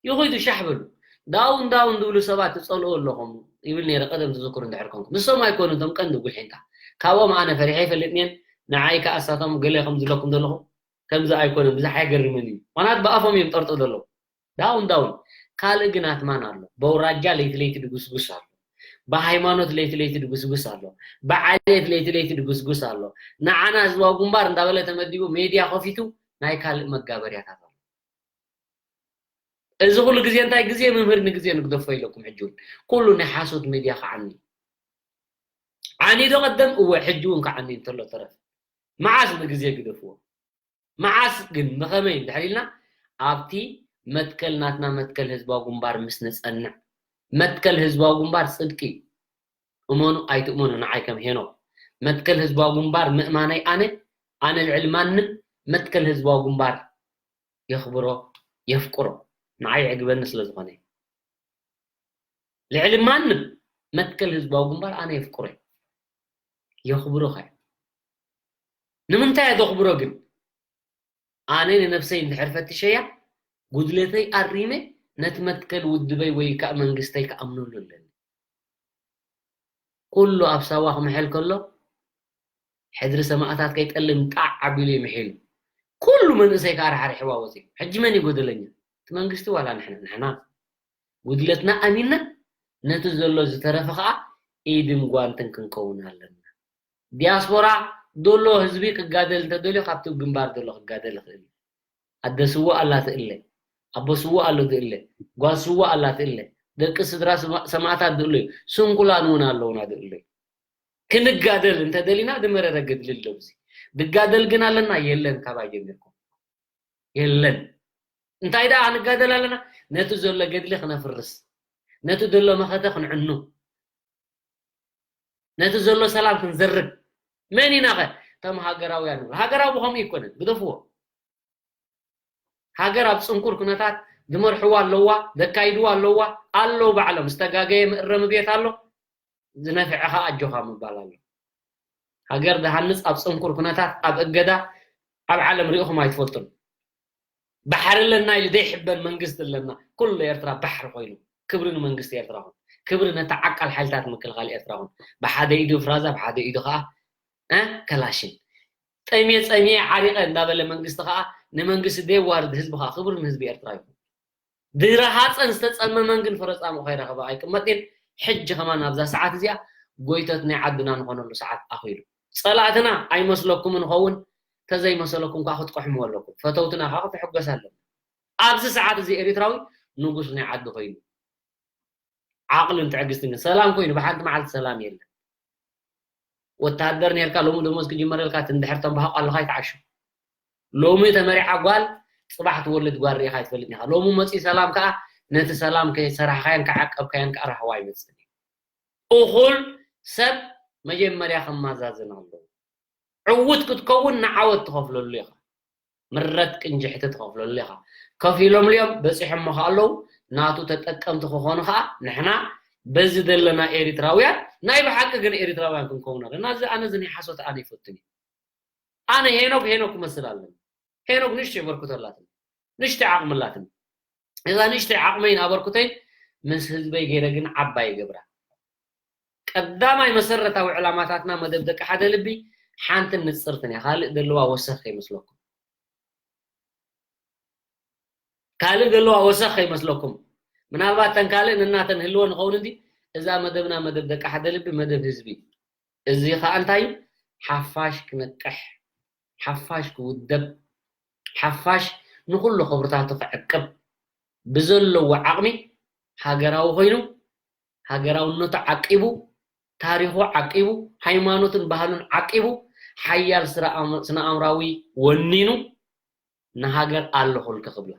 ይኹይዱ ሻሕ በሉ። ዳውን ዳውን ዝብሉ ሰባት ትጸልኡ ኣለኹም ይብል ነይረ ቀደም ትዝክሩ እንድሕር ኮንኩም። ንሶም ኣይኮኑ እቶም ቀንዲ ጉልሒንታ። ካብኦም ኣነ ፈሪሐ ይፈልጥን እየን። ንዓይ ከኣ እሳቶም ገለ ከም ዝብለኩም ዘለኹ ከምዚ ኣይኮነን ብዙሕ ኣይገርምን እዩ። ምኽንያቱ ብኣፎም እዮም ጠርጥሩ ዘለዉ። ዳውን ዳውን ካልእ ግን ኣትማን ኣሎ። በውራጃ ለይቲ ለይቲ ድጉስጉስ ኣሎ። ብሃይማኖት ለይቲ ለይቲ ድጉስጉስ ኣሎ። ብዓሌት ለይቲ ለይቲ ድጉስጉስ ኣሎ። ንዓና ህዝባዊ ግንባር እንዳበለ ተመዲቡ ሜድያ ከፊቱ ናይ ካልእ መጋበርያታት ኣሎ። እዚ ኩሉ ግዜ እንታይ ግዜ መምህር ንግዜ ንግደፎ ኢለኩም ሕጂ እውን ኩሉ ናይ ሓሶት ሚድያ ክዓኒ ዓኒ ዶ ቀደም እወ ሕጂ እውን ክዓኒ እንተሎ ተረፍ መዓስ ንግዜ ግደፍዎ መዓስ ግን ብኸመይ እንድሕር ኢልና ኣብቲ መትከል ናትና መትከል ህዝባዊ ግንባር ምስ ንጸንዕ መትከል ህዝባዊ ግንባር ጽድቂ እመኑ ኣይትእመኑ ንዓይ ከም ሄኖ መትከል ህዝባዊ ግንባር ምእማነይ ኣነ ኣነ ልዕሊ ማንም መትከል ህዝባዊ ግንባር የኽብሮ የፍቅሮ ንዓይ ዕግበኒ ስለ ዝኾነ ልዕሊ ማንም መትከል ህዝባዊ ግንባር ኣነ የፍቅሮ የኽብሮ ኸ ንምንታይ የዘኽብሮ ግን ኣነ ንነብሰይ እንድሕር ፈትሸያ ጉድለተይ ኣሪመ ነቲ መትከል ውድበይ ወይ ከዓ መንግስተይ ክኣምነሉ ኣለኒ ኩሉ ኣብ ሳዋ ክምሐል ከሎ ሕድሪ ሰማእታት ከይጠልም ጣዕ ኣቢሉ ይምሒሉ ኩሉ መንእሰይ ከዓ ራሕሪሕዋ ወፂኡ ሕጂ መን ይጎደለኛ እቲ መንግስቲ ዋላ ንሕና ንሕና ጉድለትና ኣሚንና ነቲ ዘሎ ዝተረፈ ከዓ ኢድን ጓንትን ክንከውን ኣለና ዲያስፖራ ዶሎ ህዝቢ ክጋደል እንተደልዮ ካብቲ ግንባር ዶሎ ክጋደል ይኽእል እዩ ኣደ ስውእ ኣላ ትእለ ኣቦ ስውእ ኣሎ ትእለ ጓል ስውእ ኣላ ትእለ ደቂ ስድራ ሰማእታት ድእለዩ ስንኩላን እውን ኣለውና ድእለዩ ክንጋደል እንተደሊና ድመረረ ገድሊ ኣለብዚ ድጋደል ግን ኣለና የለን ካባይ ጀሚርኩም የለን እንታይ ደኣ ክንጋደል ኣለና ነቲ ዘሎ ገድሊ ክነፍርስ ነቲ ዘሎ መኸተ ክንዕኑ ነቲ ዘሎ ሰላም ክንዘርግ መን ኢና ኸ እቶም ሃገራውያን ንብል ሃገራዊ ብኸምኡ ይኮነን ግደፍዎ ሃገር ኣብ ፅንኩር ኩነታት ዝመርሕዋ ኣለዋ ዘካይድዋ ኣለዋ ኣለዉ ባዕሎም ዝተጋገየ መእረሚ ቤት ኣሎ ዝነፍዐ ኸዓ ኣጆኻ ምባል ኣሎ ሃገር ዝሃንፅ ኣብ ፅንኩር ኩነታት ኣብ እገዳ ኣብ ዓለም ሪእኹም ኣይትፈልጡን ባሕሪ ኣለና ኢሉ ዘይሕበን መንግስቲ ኣለና ኩሉ ኤርትራ ባሕሪ ኮይኑ ክብሪ ንመንግስቲ ኤርትራ ኹን ክብሪ ነቲ ዓቃል ሓይልታት ምክልኻል ኤርትራ ኹን ብሓደ ኢዱ ፍራዛ ብሓደ ኢዱ ከዓ እ ከላሽን ጠምየ ፀምየ ዓሪቐ እንዳበለ መንግስቲ ከዓ ንመንግስቲ ደየዋርድ ህዝቢ ከዓ ክብሪ ንህዝቢ ኤርትራ ይኹን ድረሃፀን ዝተፀመመን ግን ፍረፃሙ ከይረኸበ ኣይቅመጥን ሕጂ ከማን ኣብዛ ሰዓት እዚኣ ጎይቶት ናይ ዓድና ንኾነሉ ሰዓት ኣኺሉ ፀላእትና ኣይመስለኩምን ኸውን ተዘይመሰለኩም ከዓ ክትቆሕምዎ ኣለኩም ፈተውትና ከዓ ክትሕጎስ ኣለና ኣብዚ ሰዓት እዚ ኤሪትራዊ ንጉስ ናይ ዓዲ ኮይኑ ዓቕልን ትዕግስትን ግን ሰላም ኮይኑ ብሓንቲ መዓልቲ ሰላም የለን ወታደር ነርካ ሎሚ ደሞዝ ክጅመረልካ ትንድሕር ተንባሃቕ ኣለኻ ይትዓሹ ሎሚ ተመሪዓ ጓል ጽባሕ ትወልድ ጓል ርኢኻ ኣይትፈልጥን ኢኻ ሎሚ መጺኡ ሰላም ከኣ ነቲ ሰላም ከይሰራሕካዮን ከዓቀብካዮን ከኣ ራህዋ ኣይመጽእን እዩ እኹል ሰብ መጀመርያ ከማዛዝን ኣለዎ ዕዉት ክትከውን ንዓወት ትኸፍለሉ ኢኻ ምረት ቅንጅሕቲ ትኸፍለሉ ኢኻ ከፊሎምልዮም በጺሖሞ ከኣ ኣለዉ ናቱ ተጠቀምቲ ክኾኑ ከኣ ንሕና በዚ ዘለና ኤሪትራውያን ናይ ብሓቂ ግን ኤሪትራውያን ክንከውን ኣለና። እዚ ኣነ እዚ ናይ ሓሶት ኣነ ይፈትን እዩ። ኣነ ሄኖክ ሄኖክ ክመስል ኣለኒ። ሄኖክ ንእሽተይ በርኩቶ ኣላትኒ፣ ንእሽተይ ዓቕሚ ኣላትኒ። እዛ ንእሽተይ ዓቕመይን ኣበርኩተይን ምስ ህዝበይ ገይረ ግን ዓባይ ይገብራ። ቀዳማይ መሰረታዊ ዕላማታትና መደብ ደቂ ሓደ ልቢ ሓንትን ንጽርትን እያ። ካልእ ዘለዋ ወሰኽ ከይመስለኩም። ካልእ ዘለዋ ወሰኽ ከይመስለኩም። ምናልባት ተን ካልእ ንናተን ህልወ ንኸውን እንዲ፣ እዛ መደብና መደብ ደቂ ሓደ ልቢ፣ መደብ ህዝቢ። እዚ ኸኣ እንታይ እዩ? ሓፋሽ ክነቅሕ፣ ሓፋሽ ክውደብ፣ ሓፋሽ ንኹሉ ክብርታቱ ክዕቅብ፣ ብዘለዎ ዓቕሚ ሃገራዊ ኮይኑ፣ ሃገራውነቱ ዓቂቡ፣ ታሪኹ ዓቂቡ፣ ሃይማኖትን ባህሉን ዓቂቡ፣ ሓያል ስነ ኣእምራዊ ወኒኑ፣ ንሃገር ኣለኹልኪ ክብላ።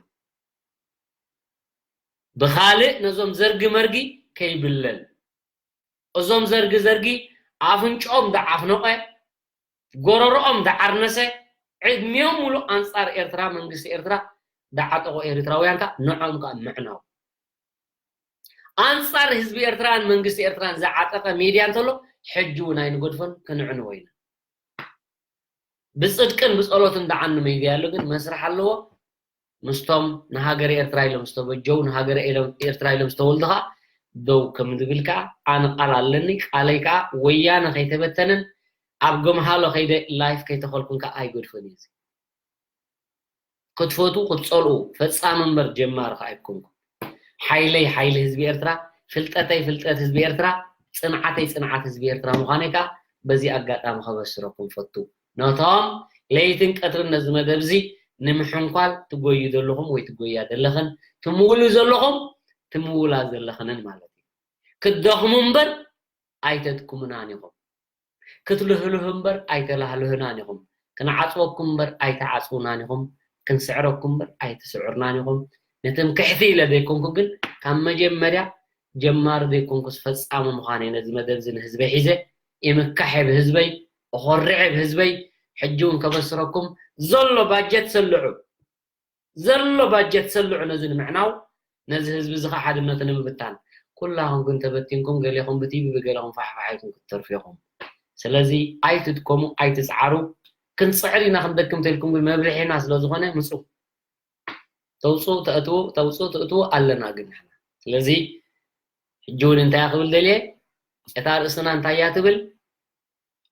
ብኻልእ ነዞም ዘርጊ መርጊ ከይብለል። እዞም ዘርጊ ዘርጊ ኣፍንጭኦም ደዓፍነቐ፣ ጎረርኦም ደዓርነሰ፣ ዕድሚኦም ሙሉእ ኣንጻር ኤርትራ፣ መንግስቲ ኤርትራ ደዓጠቑ ኤሪትራውያን ከኣ ንዖም ከኣ ምዕናው። ኣንጻር ህዝቢ ኤርትራን መንግስቲ ኤርትራን ዝዓጠቐ ሚድያ እንተሎ፣ ሕጂ እውን ኣይንገድፎን፣ ክንዕንዎ ኢና። ብጽድቅን ብጸሎትን ደዓኒ ሚድያ ኣሎ፣ ግን መስርሕ ኣለዎ። ምስቶም ንሃገረ ኤርትራ ኢሎም ዝተበጀው፣ ንሃገረ ኤሎም-፣ ኤርትራ ኢሎም ዝተወልዱ ኸኣ ደው ከም ዝብል ከኣ ኣነ ቃል ኣለኒ። ቃለይ ከኣ ወያነ ከይተበተነን ኣብ ገምሃሎ ከይደ ላይፍ ከይተኸልኩን ከኣ ኣይገድፎን እየ። እዚ ክትፈትዉ ክትጸልኡ ፈጻሚ እምበር ጀማሪ ከኣ ኣይኮንኩን። ሓይለይ ሓይሊ ህዝቢ ኤርትራ፣ ፍልጠተይ ፍልጠት ህዝቢ ኤርትራ፣ ጽንዓተይ ጽንዓት ህዝቢ ኤርትራ ምዃነይ ከኣ በዚ ኣጋጣሚ ከበስረኩም ፈቱ። ነቶም ለይትን ቀትርን ነዚ መደብ እዚ ንምሕንኳል ትጎዩ ዘለኹም ወይ ትጎያ ዘለኽን፣ ትምውሉ ዘለኹም፣ ትምውላ ዘለኽንን ማለት እዩ። ክትደኽሙ እምበር ኣይተድክሙናን ኢኹም። ክትልህልሁ እምበር ኣይተላህልሁናን ኢኹም። ክንዓጽወኩም እምበር ኣይትዓጽዉናን ኢኹም። ክንስዕረኩም እምበር ኣይትስዕሩናን ኢኹም። ንትምክሕቲ ኢለ ዘይኮንኩ ግን ካብ መጀመርያ ጀማሪ ዘይኮንኩስ ፈጻሚ ምዃነይ ነዚ መደብ እዚ ንህዝበይ ሒዘ ይምካሕ እየ ብህዝበይ፣ እኾርዕ እየ ብህዝበይ። ሕጂ እውን ከበስረኩም ዘሎ ባጀት ሰልዑ፣ ዘሎ ባጀት ሰልዑ ነዚ ንምዕናው፣ ነዚ ህዝቢ እዚ ኸዓ ሓድነቱ ንምብታን። ኩላኹም ግን ተበቲንኩም፣ ገሌኹም ብቲቪ ብገሌኹም ፋሕፋሕ ኢልኩም ክትተርፉ ኢኹም። ስለዚ ኣይትድከሙ፣ ኣይትጽዓሩ። ክንጽዕር ኢና ክንደክም ተልኩም ግን መብርሒና ስለ ዝኾነ ምጹ። ተውጽኡ ተእትዉ፣ ተውጽኡ ተእትዉ ኣለና ግን ንሕና። ስለዚ ሕጂ እውን እንታይ እያ ክብል ደልየ? እታ ርእስና እንታይ እያ ትብል?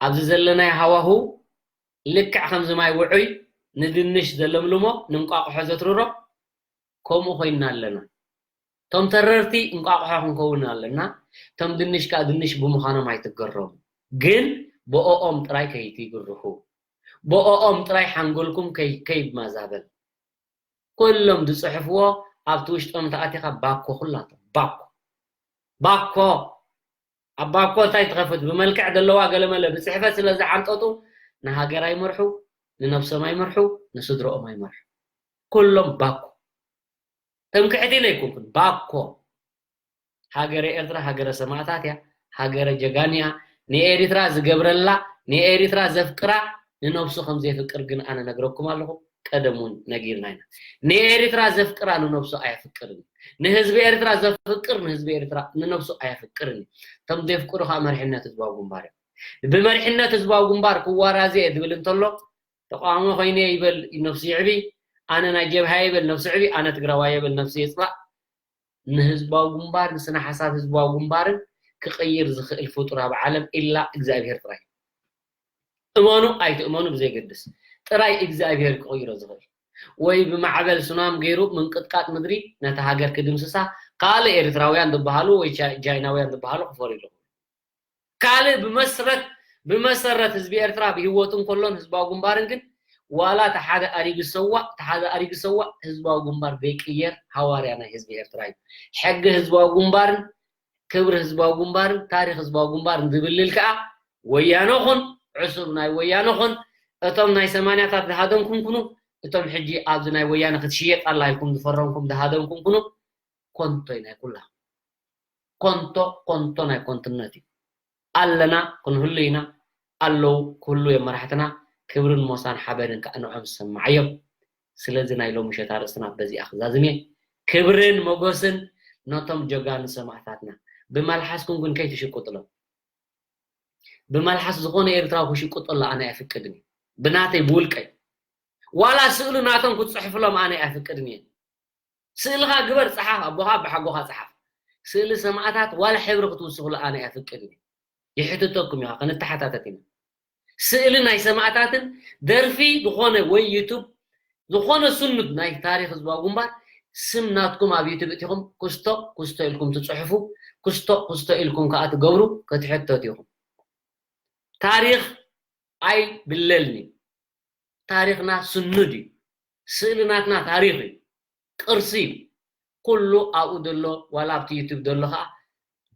ኣብዚ ዘለናዮ ሃዋሁ ልክዕ ከምዚ ማይ ውዑይ ንድንሽ ዘለምልሞ፣ ንእንቋቑሖ ዘትርሮ፣ ከምኡ ኮይንና ኣለና። እቶም ተረርቲ እንቋቑሖ ክንከውን ኣለና። እቶም ድንሽ ከኣ ድንሽ ብምዃኖም ኣይትገረሙ። ግን ብኦኦም ጥራይ ከይትግርሁ። ብኦኦም ጥራይ ሓንጎልኩም ከይ-፣ ከይማዛበል። ኩሎም ዝጽሕፍዎ ኣብቲ ውሽጦም እንተኣቲኻ ባኮ ኩላቶም። ባኮ። ባኮ። ኣብ ባኮ እንታይ ትኸፍት? ብመልክዕ ዘለዋ ገለመለ ብጽሕፈት ስለ ዝዓንጠጡ ንሃገር ኣይመርሑ፣ ንነብሶም ኣይመርሑ፣ ንስድርኦም ኣይመርሑ። ኩሎም ባኮ። ትምክሕቲ ኢለ ኣይኮንኩን። ባኮ። ሃገረ ኤርትራ ሃገረ ሰማእታት እያ፣ ሃገረ ጀጋኑ እያ። ንኤሪትራ ዝገብረላ፣ ንኤሪትራ ዘፍቅራ፣ ንነብሱ ከም ዘየፍቅር ግን ኣነ ነግረኩም ኣለኹ። ቀደም እውን ነጊርና ኢና። ንኤሪትራ ዘፍቅራ ንነብሱ ኣየፍቅርን እዩ። ንህዝቢ ኤርትራ ዘፍቅር ንህዝቢ ኤርትራ ንነብሱ ኣየፍቅርን እዩ። እቶም ዘፍቅሩ ከዓ መሪሕነት ህዝባዊ ግንባር እዮም። ብመሪሕነት ህዝባዊ ግንባር ክዋራዘ እየ ዝብል እንተሎ፣ ተቃዋሚ ኮይነ ይበል ነብሱ ይዕቢ፣ ኣነ ናይ ጀብሃ ይበል ነብሱ ይዕቢ፣ ኣነ ትግራዋይ ይበል ነብሱ ይፅባእ። ንህዝባዊ ግንባር፣ ንስነ ሓሳብ ህዝባዊ ግንባርን ክቕይር ዝኽእል ፍጡር ኣብ ዓለም ኢላ እግዚኣብሄር ጥራይ። እመኑ ኣይትእመኑ ብዘይገድስ፣ ጥራይ እግዚኣብሄር ክቕይሮ ዝኽእል። ወይ ብማዕበል ሱናም ገይሩ ምንቅጥቃጥ ምድሪ ነታ ሃገር ክድምስሳ፣ ካልእ ኤርትራውያን ዝበሃሉ ወይ ቻ-፣ ቻይናውያን ዝበሃሉ ክፈሩ ኣለኹ። ካልእ ብመስረት፣ ብመሰረት ህዝቢ ኤርትራ ብህይወቱ እንከሎን ህዝባዊ ግንባርን ግን ዋላ እቲ ሓደ ኣሪጉ ዝሰዋእ፣ እቲ ሓደ ኣሪጉ ዝሰዋእ ህዝባዊ ግንባር ዘይቅየር ሃዋርያ ናይ ህዝቢ ኤርትራ እዩ። ሕጊ ህዝባዊ ግንባርን ክብሪ ህዝባዊ ግንባርን ታሪኽ ህዝባዊ ግንባርን ዝብልል ከኣ ወያነ ኹን፣ ዕሱብ ናይ ወያነ ኹን፣ እቶም ናይ ሰማንያታት ዝሃደምኩም ኩኑ፣ እቶም ሕጂ ኣብዚ ናይ ወያነ ክትሽየጥ ኣላ ኢልኩም ዝፈረምኩም ዝሃደምኩም ኩኑ፣ ኮንቶ እዩ ናይ ኩላ። ኮንቶ፣ ኮንቶ ናይ ኮንትነት እዩ። ኣለና፣ ክንህሉ ኢና፣ ኣለዉ፣ ክህሉ እዮም መራሕትና፣ ክብርን ሞሳን ሓበንን ከኣ ንዖም ዝሰማዓዮም። ስለዚ ናይ ሎሚ ምሸት ኣርእስትና በዚኣ ክዛዝም እየ። ክብርን ሞጎስን ነቶም ጀጋኑ ሰማእታትና። ብመልሓስኩም ግን ከይትሽቁጥሎም። ብመልሓስ ዝኾነ ኤርትራዊ ክሽቁጠሉ ኣነ ኣይፍቅድን እየ። ብናተይ ብውልቀይ ዋላ ስእሉ ናቶም ክትፅሕፍሎም ኣነ ኣይፍቅድን እየ። ስእልኻ ግበር፣ ፀሓፍ፣ ኣቦኻ ኣቦሓጎኻ ፀሓፍ። ስእሊ ሰማእታት ዋላ ሕብሪ ክትውስኽሉ ኣነ ኣይፍቅድን እየ። ይሕትተኩም ኢኻ፣ ክንተሓታተት ኢና። ስእሊ ናይ ሰማእታትን ደርፊ ዝኾነ ወይ ዩቱብ ዝኾነ ስኑድ ናይ ታሪኽ ህዝባዊ ግንባር ስም ናትኩም ኣብ ዩቱብ እቲኹም ክስቶ ክስቶ ኢልኩም ትፅሕፉ፣ ክስቶ ክስቶ ኢልኩም ከዓ ትገብሩ ክትሕተቱ ኢኹም። ታሪኽ ኣይብለልኒ። ታሪኽና ስኑድ እዩ። ስእሊ ናትና ታሪኽ እዩ። ቅርሲ እዩ። ኩሉ ኣብኡ ዘሎ ዋላ ኣብቲ ዩቱብ ዘሎ ከዓ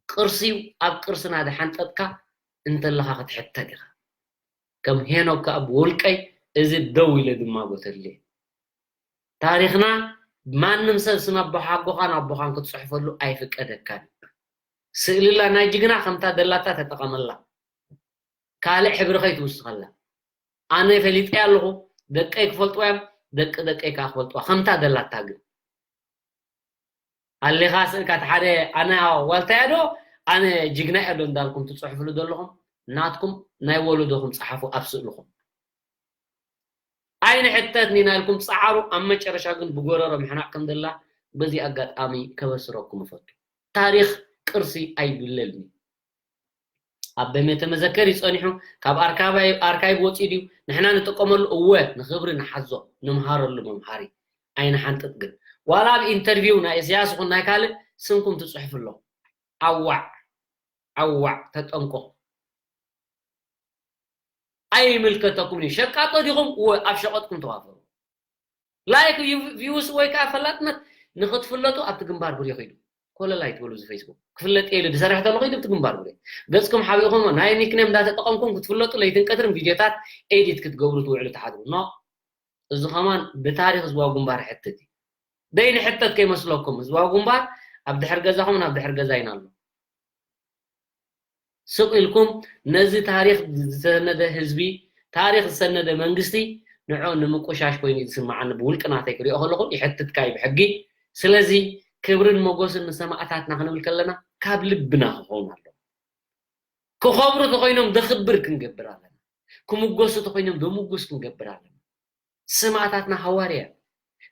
ቅርሲ እዩ። ኣብ ቅርስና ዝሓንጠጥካ እንተለኻ ክትሕተት ኢኻ። ከም ሄኖክ ከዓ ብውልቀይ እዚ ደው ኢለ ዝማጎተሉ እየ። ታሪኽና ማንም ሰብ ስም ኣቦሓጎኻን ኣቦኻን ክትፅሕፈሉ ኣይፍቀደካን። ስእልላ ናይ ጅግና ከምታ ደላታ ተጠቐመላ። ካልእ ሕብሪ ከይትውስኸላ። ኣነ ፈሊጠያ ኣለኹ፣ ደቀይ ክፈልጥዋ እዮም፣ ደቂ ደቀይ ከዓ ክፈልጥዋ ከምታ ደላታ። ግን ኣሊኻ ስእልካ እቲ ሓደ ኣነ ዋልታያ ዶ ኣነ ጅግና እያ ዶ እንዳልኩም ትፅሕፍሉ ዘለኹም ናትኩም ናይ ወለዶኹም ፀሓፉ ኣብ ስእልኹም። ኣይንሕተትን ኢና ኢልኩም ፀዓሩ። ኣብ መጨረሻ ግን ብጎረሮ ምሕናቕ ከም ዘላ በዚ ኣጋጣሚ ከበስረኩም እፈቱ። ታሪኽ ቅርሲ ኣይብለልን እዩ። ኣብ ቤተ መዘከር እዩ ጸኒሑ፣ ካብ ኣርካባይ-፣ ኣርካይቭ ወጺኡ ድዩ? ንሕና ንጥቀመሉ? እወ፣ ንኽብሪ ንሓዞ፣ ንምሃረሉ መምሃሪ። ኣይንሓንጥጥ ግን። ዋላ ኣብ ኢንተርቪው ናይ ኢሳያስ ይኹን ናይ ካልእ ስምኩም ትጽሕፉ ኣለኹም። ዓዋዕ፣ ዓዋዕ፣ ተጠንቀቑ። ኣይምልከተኩምን እዩ። ሸቃጦ ዲኹም? እወ፣ ኣብ ሸቐጥኩም ተዋፈሩ። ላይክ፣ ቪውስ ወይ ከዓ ፈላጥነት ንኽትፍለጡ ኣብቲ ግንባር ብርዮ ኺዱ። ኮለል ኣይትበሉ፣ እዚ ፌስቡክ ክፍለጥ እየ ኢሉ ዝሰርሕ ተሎ ኺዱ ኣብቲ ግንባር ብርዮ። ገጽኩም ሓቢእኹም ናይ ኒክኔም እንዳተጠቐምኩም ክትፍለጡ ለይትን ቀትርን ቪድዮታት ኤዲት ክትገብሩ ትውዕሉ ትሓድሩ። ኖ፣ እዚ ኸማን ብታሪኽ ህዝባዊ ግንባር ይሕትት እዩ። ደይ ንሕተት ከይመስለኩም፣ ህዝባዊ ግንባር ኣብ ድሕር ገዛኹምን ኣብ ድሕር ገዛይን ኣሎ። ስቕ ኢልኩም ነዚ ታሪኽ ዝሰነደ ህዝቢ፣ ታሪኽ ዝሰነደ መንግስቲ ንዕኡ ንምቁሻሽ ኮይኑ እዩ ዝስምዓኒ። ብውልቂ ናተይ ክሪኦ ከለኹ ይሕትትካ እዩ ብሕጊ። ስለዚ ክብርን ሞጎስን ንሰማእታትና ክንብል ከለና ካብ ልብና ክኸውን ኣለዎ። ክኸብሩ ተኾይኖም ደኽብር ክንገብር ኣለና። ክምጎሱ ተኾይኖም ደምጉስ ክንገብር ኣለና። ሰማእታትና ሃዋርያ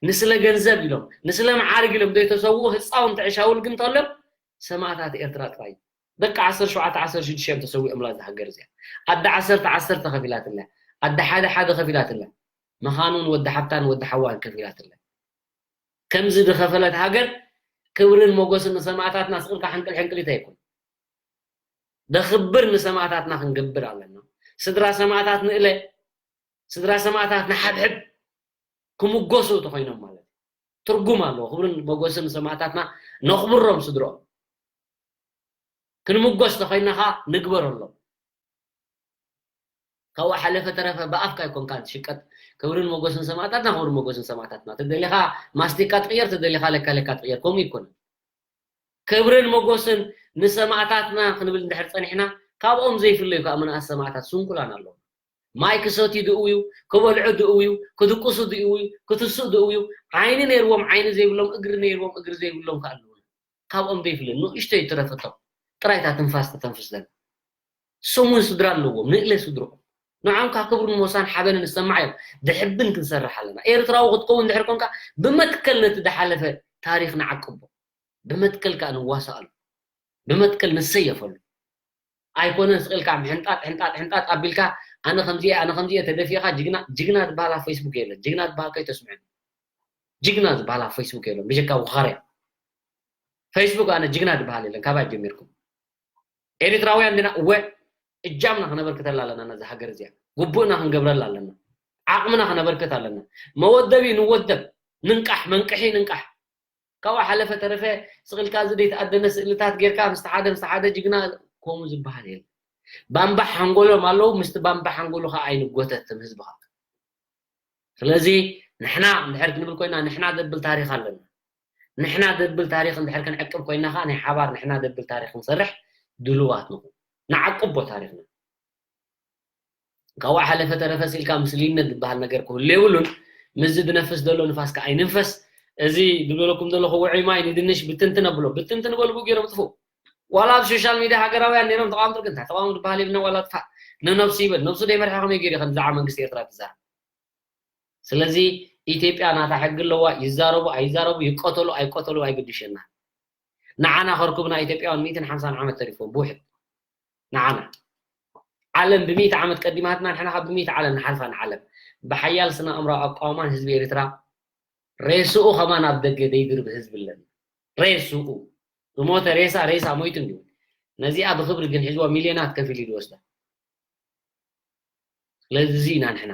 ንስለ ገንዘብ ኢሎም፣ ንስለ መዓርግ ኢሎም ዘይተሰውኡ ህፃውንቲ ዕሻውል ግን ተሎም ሰማእታት ኤርትራ ጥራይ። ደቂ ዓሰርተ ሸውዓተ ዓሰርተ ሽዱሽተ እዮም ተሰዊኦምላ እዛ ሃገር እዚኣ። ኣደ ዓሰርተ ዓሰርተ ከፊላትላ፣ ኣደ ሓደ ሓደ ከፊላትላ። መኻኑን ወዲ ሓብታን ወዲ ሓዋን ከፊላትላ። ከምዚ ዝኸፈለት ሃገር ክብርን ሞጎስን ንሰማእታትና ስቕልካ ሕንቅል ሕንቅሊት ኣይኮን። ደኽብር ንሰማእታትና ክንገብር ኣለና። ስድራ ሰማእታት ንእለ፣ ስድራ ሰማእታት ንሓብሕብ ክምጎሱ ተኾይኖም ማለት እዩ። ትርጉም ኣለዎ። ክብርን ሞጎስን ንሰማእታትና ነኽብሮም ስድሮም። ክንምጎስ ተኾይንና ኸዓ ንግበረሎም። ካብኡ ሓለፈ ተረፈ ብኣፍካ ኣይኮንካ ትሽቀጥ። ክብርን ሞጎስን ሰማእታትና፣ ክብርን ሞጎስን ሰማእታትና። ተደሊኻ ማስቲካ ትቕየር፣ ተደሊኻ ለካ ለካ ትቕየር። ከምኡ ይኮነ። ክብርን ሞጎስን ንሰማእታትና ክንብል እንድሕር ጸኒሕና፣ ካብኦም ዘይፍለዩ ከዓ ምንኣስ ሰማእታት ስንኩላን ኣለዉ። ማይ ክሰትዩ ድእውዩ፣ ክበልዑ ድእውዩ፣ ክድቅሱ ድእውዩ፣ ክትስኡ ድእውዩ፣ ዓይኒ ነይርዎም ዓይኒ ዘይብሎም፣ እግሪ ነይርዎም እግሪ ዘይብሎም ከዓ ኣለዉ። ካብኦም ዘይፍለ ንእሽተይ ትረፈቶም ጥራይ እታ ትንፋስ ተተንፍስ ዘላ። ሰሙን ስድራ ኣለዎም፣ ንእለ ስድርኦም። ንዖም ከዓ ክብርን ሞሳን ሓበንን ዝሰማዕ እዮም። ድሕብን ክንሰርሕ ኣለና። ኤርትራዊ ክትከውን ድሕር ኮንካ ብመትከል ነቲ ዝሓለፈ ታሪኽ ንዓቅቦ። ብመትከል ከዓ ንዋሳኣሉ። ብመትከል ንሰየፈሉ። ኣይኮነን ስቕ ኢልካ ምሕንጣጥ፣ ሕንጣጥ፣ ሕንጣጥ ኣቢልካ ኣነ ከምዚ እየ፣ ኣነ ከምዚ እየ ተደፊእኻ ጅግና፣ ጅግና ዝበሃል ኣብ ፌስቡክ የለን። ጅግና ዝበሃል ከይተስምዐኒ። ጅግና ዝበሃል ኣብ ፌስቡክ የለን። ብጀካ ወኻርያ። ፌስቡክ ኣነ ጅግና ዝበሃል የለን። ካባይ ጀሚርኩም። ኤርትራውያን ዲና? እወ፣ እጃምና ክነበርክተላ ኣለና ነዛ ሃገር እዚኣ። ግቡእና ክንገብረላ ኣለና። ዓቕምና ክነበርክት ኣለና። መወደቢ ንወደብ። ንንቃሕ፣ መንቅሒ ንንቃሕ። ካብኡ ሓለፈ ተረፈ ስቕ ኢልካ እዚ ዘይተኣደነ ስእልታት ጌርካ ምስቲ ሓደ፣ ምስቲ ሓደ ጅግና ከምኡ ዝበሃል የለን። ባምባ ሓንጎሎም ኣለዉ፣ ምስቲ ባምባ ሓንጎሉ ከዓ ኣይንጎተትም ህዝብኻ። ስለዚ ንሕና እንድሕር ክንብል ኮይና ንሕና ዘብል ታሪኽ ኣለና። ንሕና ዘብል ታሪኽ እንድሕር ክንዕቅብ ኮይና ከዓ ናይ ሓባር ንሕና ዘብል ታሪኽ ክንሰርሕ ድሉዋት ንኹን። ንዓቅቦ ታሪኽና። ካብኡ ሓለፈ ተረፈ ስኢልካ ምስልይነት ዝበሃል ነገር ክህሉ የብሉን። ምስዚ ዝነፍስ ዘሎ ንፋስ ከዓ ኣይንንፈስ። እዚ ዝብለኩም ዘለኹ ውዑይ ማይ ንድንሽ ብትንትን ኣብሎ። ብትንትን በሉ ብኡ ገይሮም ጥፍኡ። ዋላ ኣብ ሶሻል ሚድያ ሃገራውያን ነይሮም ተቃወምቲ ግን እንታይ ተቃወምቲ ዝበሃል የብልና። ዋላ ጥፋእ ንነብሱ ይበል፣ ነብሱ ደይመርሐ ከመይ ገይሩ ከም ብዛዕባ መንግስቲ ኤርትራ ትዛረብ? ስለዚ ኢትዮጵያ ናታ ሕጊ ኣለዋ። ይዛረቡ ኣይዛረቡ፣ ይቀተሉ ኣይቀተሉ ኣይግድሸና። ንዓና ከርኩብና ኢትዮጵያውያን ሚእትን ሓምሳን ዓመት ተሪፎም ብውሕድ ንዓና። ዓለም ብሚእቲ ዓመት ቀዲማትና፣ ንሕና ካብ ብሚእቲ ዓለም ንሓልፋ ንዓለም። ብሓያል ስነ ኣእምራዊ ኣቃውማን ህዝቢ ኤርትራ ሬስኡ ከማን ኣብ ደገ ደይድርብ ህዝቢ ኣለና። ሬስኡ ዝሞተ ሬሳ ሬሳ ሞይቱ እንዲሁ። ነዚኣ ብክብሪ ግን ሒዝዋ ሚልዮናት ከፊሉ እዩ ዝወስዳ። ስለዚ እዚ ኢና ንሕና።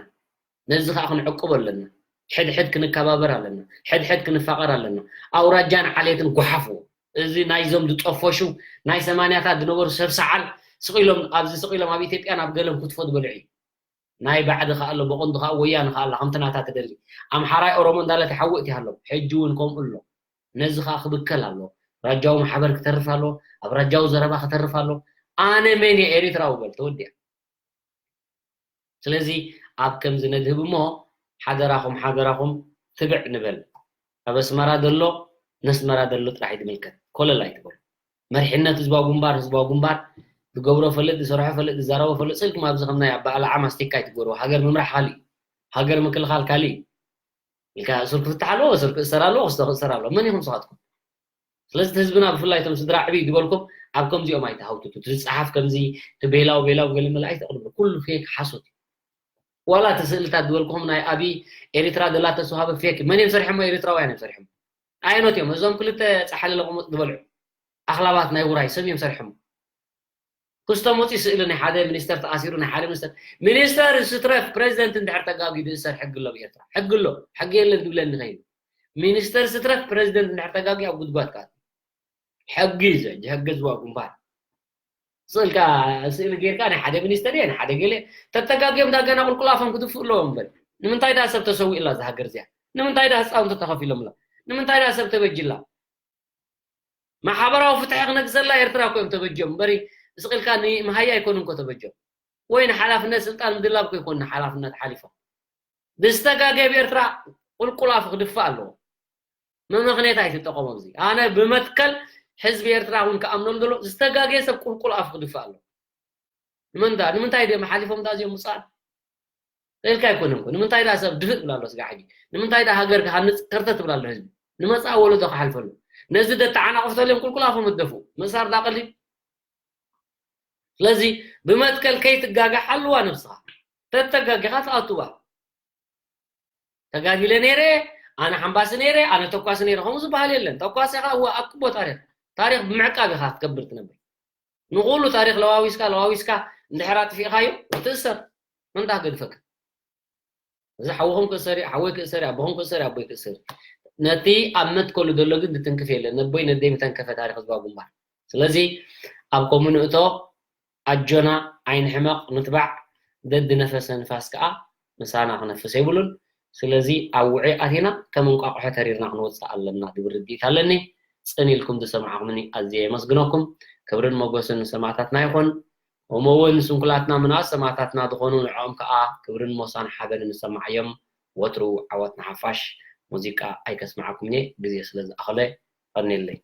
ነዚ ከዓ ክንዕቅቦ ኣለና። ሕድሕድ ክንከባበር ኣለና። ሕድሕድ ክንፋቐር ኣለና። ኣውራጃን ዓሌትን ጓሓፍዎ። እዚ ናይዞም ዝጠፈሹ ናይ ሰማንያታት ዝነበሩ ሰብ ሰዓል ስቕ ኢሎም ኣብዚ ስቕ ኢሎም ኣብ ኢትዮጵያን ኣብ ገለን ክትፎ ዝበልዑ እዩ። ናይ ባዕዲ ከኣ ኣሎ፣ ብቐንዱ ከኣ ወያነ ከኣ ኣላ ከምቲ ናታ ትደሊ። ኣምሓራይ ኦሮሞ እንዳለት ይሓውእ እቲ ኣሎ። ሕጂ እውን ከምኡ ኣሎ። ነዚ ከኣ ክብከል ኣሎ። ራጃዊ ማሕበር ክተርፍ ኣሎ። ኣብ ራጃዊ ዘረባ ክተርፍ ኣሎ። ኣነ መን እየ ኤሪትራዊ በል ተወዲኣ። ስለዚ ኣብ ከምዚ ነድህብ እሞ ሓደራኹም ሓደራኹም ትብዕ ንበል። ኣብ ኣስመራ ዘሎ ነስመራ ዘሎ ጥራሕ እዩ ዝምልከት። ኮለል ኣይትበሉ። መሪሕነት ህዝባዊ ግንባር ህዝባዊ ግንባር ዝገብሮ ፈልጥ ዝሰርሖ ፈልጥ ዝዛረቦ ፈልጥ ስልኩም ኣብዚ ከም ናይ ኣባዕላ ዓማ ስቲካ ኣይትግበሩ። ሃገር ምምራሕ ካሊእ ሃገር ምክልኻል ካሊእ ኢልካ እሱር ክፍትሕ ኣለዎ እሱር ክእሰር ኣለዎ ክስተ ክእሰር ኣለዎ መን ኢኹም ስኻትኩም? ስለዚ እቲ ህዝብና ብፍላይ እቶም ስድራ ዕብይ ዝበልኩም ኣብ ከምዚኦም ኣይትሃውትቱ። እቲ ዝፀሓፍ ከምዚ እቲ ቤላው ቤላው ገለ መለ ኣይተቕርቡ። ኩሉ ፌክ ሓሶት እዩ። ዋላ እቲ ስእልታት ዝበልኩኹም ናይ ኣብይ ኤሪትራ ደላ ተስዋሃበ ፌክ መን እዮም ሰሪሖሞ? ኤሪትራውያን እዮም ሰሪሖሞ። ኣየኖት እዮም እዞም ክልተ ፃሓሊ ለቕሙጥ ዝበልዑ ኣኽላባት ናይ ውራይ ሰብ እዮም ሰሪሖሞ። ክስቶም ወፂ ስእሊ ናይ ሓደ ሚኒስተር ተኣሲሩ ናይ ሓደ ሚኒስተር ሚኒስተር ስትረፍ ፕሬዚደንት እንድሕር ተጋጊ ዝእሰር ሕጊ ኣሎ ብኤርትራ ሕጊ ኣሎ። ሕጊ የለን ዝብለኒ ከይኑ ሚኒስተር ስትረፍ ፕሬዚደንት እንድሕር ተጋጊ ኣብ ጉድጓድ ከኣት ሕጊ እዩ ዘ ሕጊ ዝዋ ግንባር ስእልካ ስእሊ ጌርካ ናይ ሓደ ሚኒስተር እየ ናይ ሓደ ገለ ተተጋግዮም ዳገና ቁልቁላፎም ክድፍኡ ኣለዎም እምበር ንምንታይ ዳ ሰብ ተሰዊእላ እዛ ሃገር እዚኣ ንምንታይ ዳ ህፃውንቲ ተኸፊሎምላ ንምንታይ ዳ ሰብ ተበጅላ ማሕበራዊ ፍትሒ ክነግሰላ ኤርትራ እኮ እዮም ተበጆም እምበሪ ስቕ ኢልካ ንምሃይ ኣይኮኑን እኮ ተበጆም ወይ ንሓላፍነት ስልጣን ምድላብ እኮ ይኮኑ ሓላፍነት ሓሊፎም ዝተጋገየ ብኤርትራ ቁልቁል ኣፉ ክድፋእ ኣለዎ መመኽኔት ኣይትጠቐሞ እዚ ኣነ ብመትከል ህዝቢ ኤርትራ እውን ክኣምነሉ ዘሎ ዝተጋገየ ሰብ ቁልቁል ኣፉ ክድፋእ ኣለዎ ንምንታ ንምንታይ ድዮም ሓሊፎም ዳ እዚኦም ምፃን ኢልካ ኣይኮነን እኮ ንምንታይ ዳ ሰብ ድፍእ ትብላ ኣሎ ስጋ ሕጂ ንምንታይ ዳ ሃገር ክሃንፅ ከርተ ትብላ ኣሎ ህዝቢ ንመፃእ ወለዶ ክሓልፈሉ ነዚ ደተዓናቕፍተልዮም ቁልቁል ኣፎም እደፉ ምእሳር ዳ ቀሊል ስለዚ ብመትከል ከይትጋገ ሓልዋ ነብስኻ ተተጋጊኻ ትኣትዋ ተጋዲለ ነይረ ኣነ ሓምባሲ ነይረ ኣነ ተኳሲ ነይረ ከምኡ ዝበሃል የለን ተኳሲ ኢኻ እዋ ኣቅቦ ታሪክ ታሪክ ብምዕቃብ ኢኻ ክትገብር ትነብር ንኩሉ ታሪክ ለዋዊስካ ለዋዊስካ እንድሕር ኣጥፊእኻዮ ትእሰር ምንታ ገድፈካ እዚ ሓውኹም ክእሰር እዩ ሓወይ ክእሰር እዩ ኣቦኹም ክእሰር እዩ ኣቦይ ክእሰር እዩ ነቲ ኣብ መትከሉ ዘሎ ግን ዝትንክፍ የለን ነቦይ ነደይ ምተንከፈ ታሪክ ህዝባዊ ግንባር ስለዚ ኣብ ከምኡ ንእቶ ኣጆና ኣይንሕመቕ ንትባዕ ደድነፈሰ ንፋስ ከኣ ምሳና ክነፍስ የብሉን ስለዚ ኣብ ውዑይ ኣቲና ከም እንቋቑሖ ተሪርና ክንወፅእ ኣለና ዝብል ርድኢት ኣለኒ ፅን ኢልኩም ዝሰማዕኹምኒ ኣዝየ የመስግነኩም ክብርን ሞገስን ንሰማእታትና ይኹን እሞ እውን ስንኩላትና ምንኣስ ሰማእታትና ዝኾኑ ንዕኦም ከኣ ክብርን ሞሳን ሓበንን ንሰማዓዮም ወትሩ ዓወት ንሓፋሽ ሙዚቃ ኣይከስምዓኩምን እየ ግዜ ስለ ዝኣኸለ ቀኒለይ